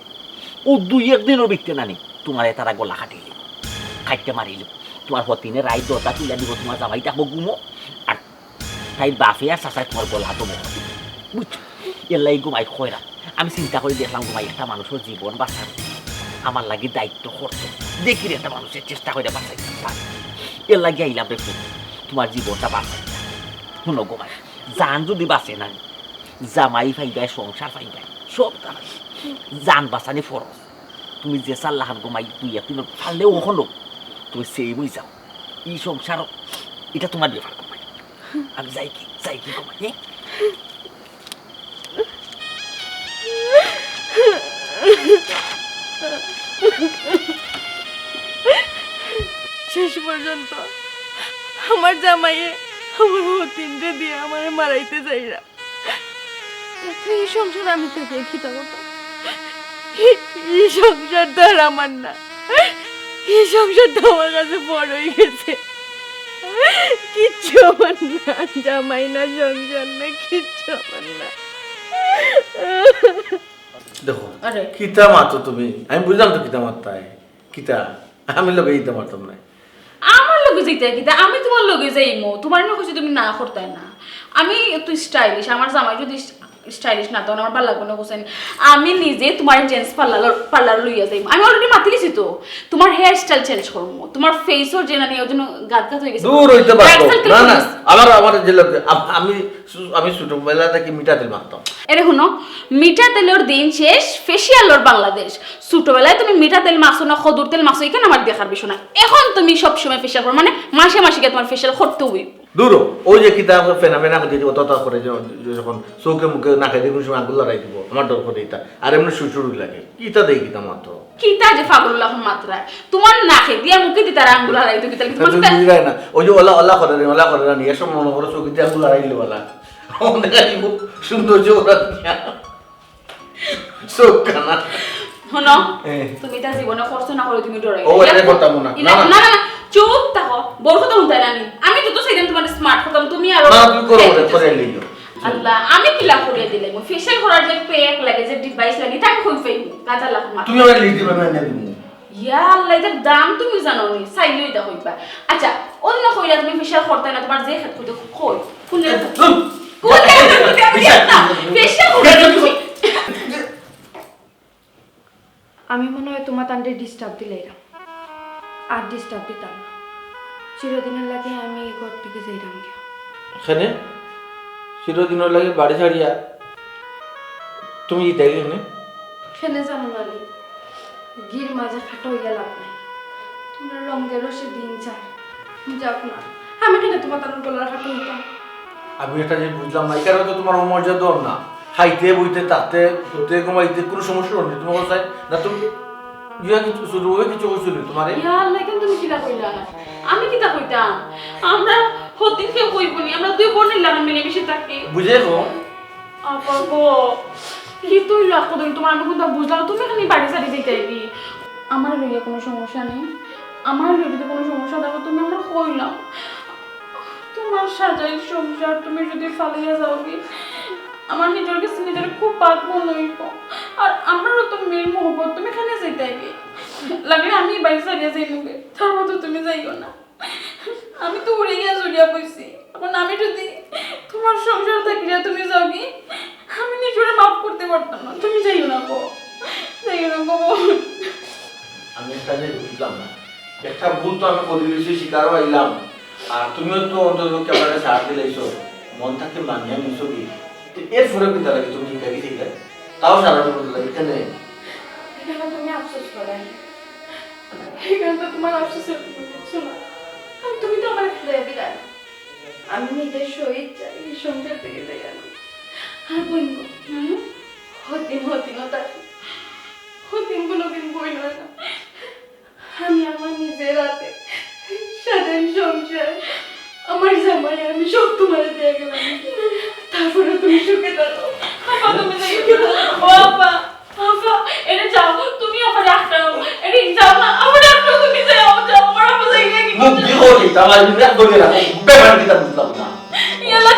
ও দুই এক দিনর ভিতরে নানি, তুমারে তারা গলা কাটিলিবো, কাটিয়া মারিলিবো। তুমার হতিনে রাইত দরজা তুলিয়া দিবো, তুমার জামাই থাকবো ঘুমো, আর তাইর বাফে আর চাচায় তুমার গলা তো বড়। বুঝছো? এর লাগি গো মাই কইরাম। আমি চিন্তা করি দেখলাম গো মাই, একটা মানুষর জীবন বাঁচার আমার লাগি দায়িত্ব করতো। দেখি রে, একটা মানুষের চেষ্টা করে বাঁচাইতে পারে। এর লাগি আইলাম রে ফুল, তোমার জীবনটা বাঁচাই। হুনো গো মাই, জান যদি বাঁচে না, জামাই পাইবায়, সংসার পাইবায়, সব তার। জান বাঁচানি ফরজ। তুমি যে চাল্লাখান গো মাই, দুই একদিন ফাললে অখনো তুমি সেই বই যাও। ই সংসার, এটা তোমার ব্যাপার গো মাই। আমি যাই কি, যাই কি গো মাই, হ্যাঁ? শেষ পর্যন্ত আমার জামাইয়ে আমার হতিনরে দিয়া আমারে মারাইতে চাইরা। ই সংসার আমি থাকিয়া কিতা করতাম? ই, ই সংসার তো আর আমার না। ই সংসার তো আমার কাছে বড় অই গেছে। কিচ্ছু আমার না, জামাই না, সংসার না, কিচ্ছু আমার না। দেখো, আরে। কিতা মাতো তুমি? আমি বুঝলাম তো কিতা মাততায়। কিতা? আমি লগে ইতা মারতাম না। আমার লগে যাইতায় কিতা? আমি তোমার লগে যাইমু। তোমার না কইছি তুমি না করতায় না। আমি একটু স্টাইলিশ। আমার জামাই যদি স্টাইলিশ না তখন আমার ভালা লাগবো না, বুঝছেন? আমি নিজে তোমার জেন্টস পার্লার, পার্লার লইয়া যাইমু। আমি already মাতি লিছি তো। তোমার হেয়ার স্টাইল চেঞ্জ করমু। তোমার ফেসও যে না নিয়ে ওই জন্য গাত গাত হয়ে গেছে। দূর হইতে পারতো। ব্ল্যাক সার্কেল না, না, করিস। আমার, আমার যে লোক, আম-, আমি সু-, আমি ছোটবেলা থেকে মিঠা তেল মাখতাম। এরে হুনো, মিঠা তেলর দিন শেষ, ফেশিয়ালর বাংলাদেশ। ছোটবেলায় তুমি মিঠা তেল মাখছো না, খদুর তেল মাখছো, এখানে আমার দেখার বিষয় না। এখন তুমি সব সময় ফেশিয়াল করো, মানে মাসে মাসে গিয়ে তোমার ফেশিয়াল করতে হইব। দূর হ, ওই যে কিতা ফেনা ফেনা করতে অত অত করে যে, যে যখন চোখে মুখে নাকে দিয়ে কোনো সময় আঙুল লড়াই দিব, আমার ডর করে এটা। আর এমনি শ্বশুর লাগে, কিতা দেই কিতা মাত্র। কিতা যে পাগল লাখান মাতরায়, তোমার নাকে দিয়া মুখে দি তারা আঙ্গুল হারাইতো কিতা লাগি? তা তোমার তুমি কিতা বুঝি যায় না, ওই যে ওলা ওলা করে রে, ওলা করে রে, এসব মনে করো চোখে দিয়ে আঙ্গুল হারাইলে ওলা। অনেক আইব সৌন্দর্য ওরা দিয়া। চোখ কানা। হুনো, এ। তুমি তা জীবনে করছো না করে তুমি ডরাই। ও, এটা করতাম না। ইলা-, না, না। না, না, না, চুপ থাকো। বড় কথা হুনতায় না নি। আমি তো, তো সেদিন তোমার স্মার্ট করতাম, তুমি আরো না, তুমি করো, হ্যাঁ, করে, ঠিক করে আছে। লিও। আল্লাহ, আমি কিলা করিয়া দিলাম? ফেশিয়াল করার যে প্যাক লাগে, যে ডিভাইস লাগে, এটা আমি কই পাইমু? গাজা লাখ মাথা। তুমি আমার লিখতে পারবে না, আমি দিব। ইয়া আল্লাহ, এটার দাম তুমি জানো নি? চাইলেও এটা কইবা। আচ্ছা, অন্য কইলা তুমি ফেশিয়াল করতায় না, তোমার যে খেত করতে কই? কোন জায়গা? হুম। কোন জায়গা করতে? আমি জানি না। ফেশিয়াল করতে তুমি। আমি মনে হয় তোমার তানরে ডিস্টার্ব দিলাইরাম। আর ডিস্টার্ব দিতাম না। চিরদিনের লাগি আমি এই ঘর থেকে যাইরাম গিয়া। এখানে চিরদিনের লাগি বাড়ি ছাড়িয়া তুমি কি দেখলে এখানে? এখানে জানো না নি? ঘির মাঝে ফাটা হইয়া লাভ নাই। তোমরা লঙ্গেরও সে দিন চায়। যাক না, আমি কেন তোমার তার গলার ফাটা হইতাম? আমি এটা যে বুঝলাম না, এখানে তো তোমার অমর্যাদা না। খাইতে, বইতে, থাকতে, শুতে, ঘুমাইতে কোনো সমস্যা নেই। তোমার কোথায় না তুমি ইয়া কিছু ছোট ভাবে কিছু কইছো নি তোমারে? ইয়া আল্লাহ, কিন্তু তুমি কিতা কইলা? আমি কিতা কইতাম? আমরা হতিনকে কইবো নি, আমরা দুই বোনের লাগান মিলেমিশে থাকি। বুঝে গো? আপা গো, কি তুই লাগ কতদিন তোমার আমি কোনটা বুঝলাম, তুমি খালি বাড়ি ছাড়ি যাইতে আইবি। আমার লইয়া কোনো সমস্যা নেই, আমার লইয়া যদি কোনো সমস্যা থাকো তুমি আমার কইলাম। তোমার সাজাই সংসার তুমি যদি ফালাইয়া যাওগি, আমার নিজের কাছে নিজের খুব পাপ মনে হইব। আর আমরারও তো মেয়ের মহব্বত, তুমি কেনে যাইতে আইবে? লাগলে আমি বাড়ি ছাড়িয়া যাইমুগে, তারপর তো তুমি যাইও না। আমি তো উড়ে গিয়া জড়িয়া বইছি। এখন আমি যদি তোমার সংসার থাকিয়া তুমি যাওগি, আমি নিজেরে মাফ করতে পারতাম না। তুমি যাইও না গো, যাইও না গো বোন। আমি একটা জিনিস বুঝলাম না, একটা ভুল তো আমি করি দিয়েছি, স্বীকার হইলাম, আর তুমিও তো অন্তত ক্যামেরা ছাড় দিলাইছো, মন থাকি মানিয়া নিছো কি? তো এরপরে কিতা লাগে তুমি ঠিক থাকি ঠিক লাগে, তাও সারা জীবন লাগে কেন? এখানে তুমি আফসোস করায়। এখানে তো তোমার আফসোসের কোনো কিছু না। আর তুমি তো আমার ফেলে দিলায়। আমি নিজের শহীদ চাই, এই সংসার থেকে যাই আমি। আর বইন গো, হুম? হতিন হতিনও থাকে। হতিন কোনোদিন বই হয় না। আমি আমার নিজের হাতে সাজাই সংসার, আমার জামাই আমি সব তোমার দিয়ে গেলাম। তারপরে তুমি সুখে থাকো। আপা, তুমি যাইও না। ও আপা, আপা, এটা যাও, তুমি আবার রাখতাম। এটা যাও না, আবার রাখতাম, তুমি যাও, যাও, আমার আপা যাই না কি মুখ করতে? দিয়ে বলি, তাহলে আমি রাগ ধরে রাখো, ব্যাপার কিতা বুঝলাম না। ইয়াল্লা,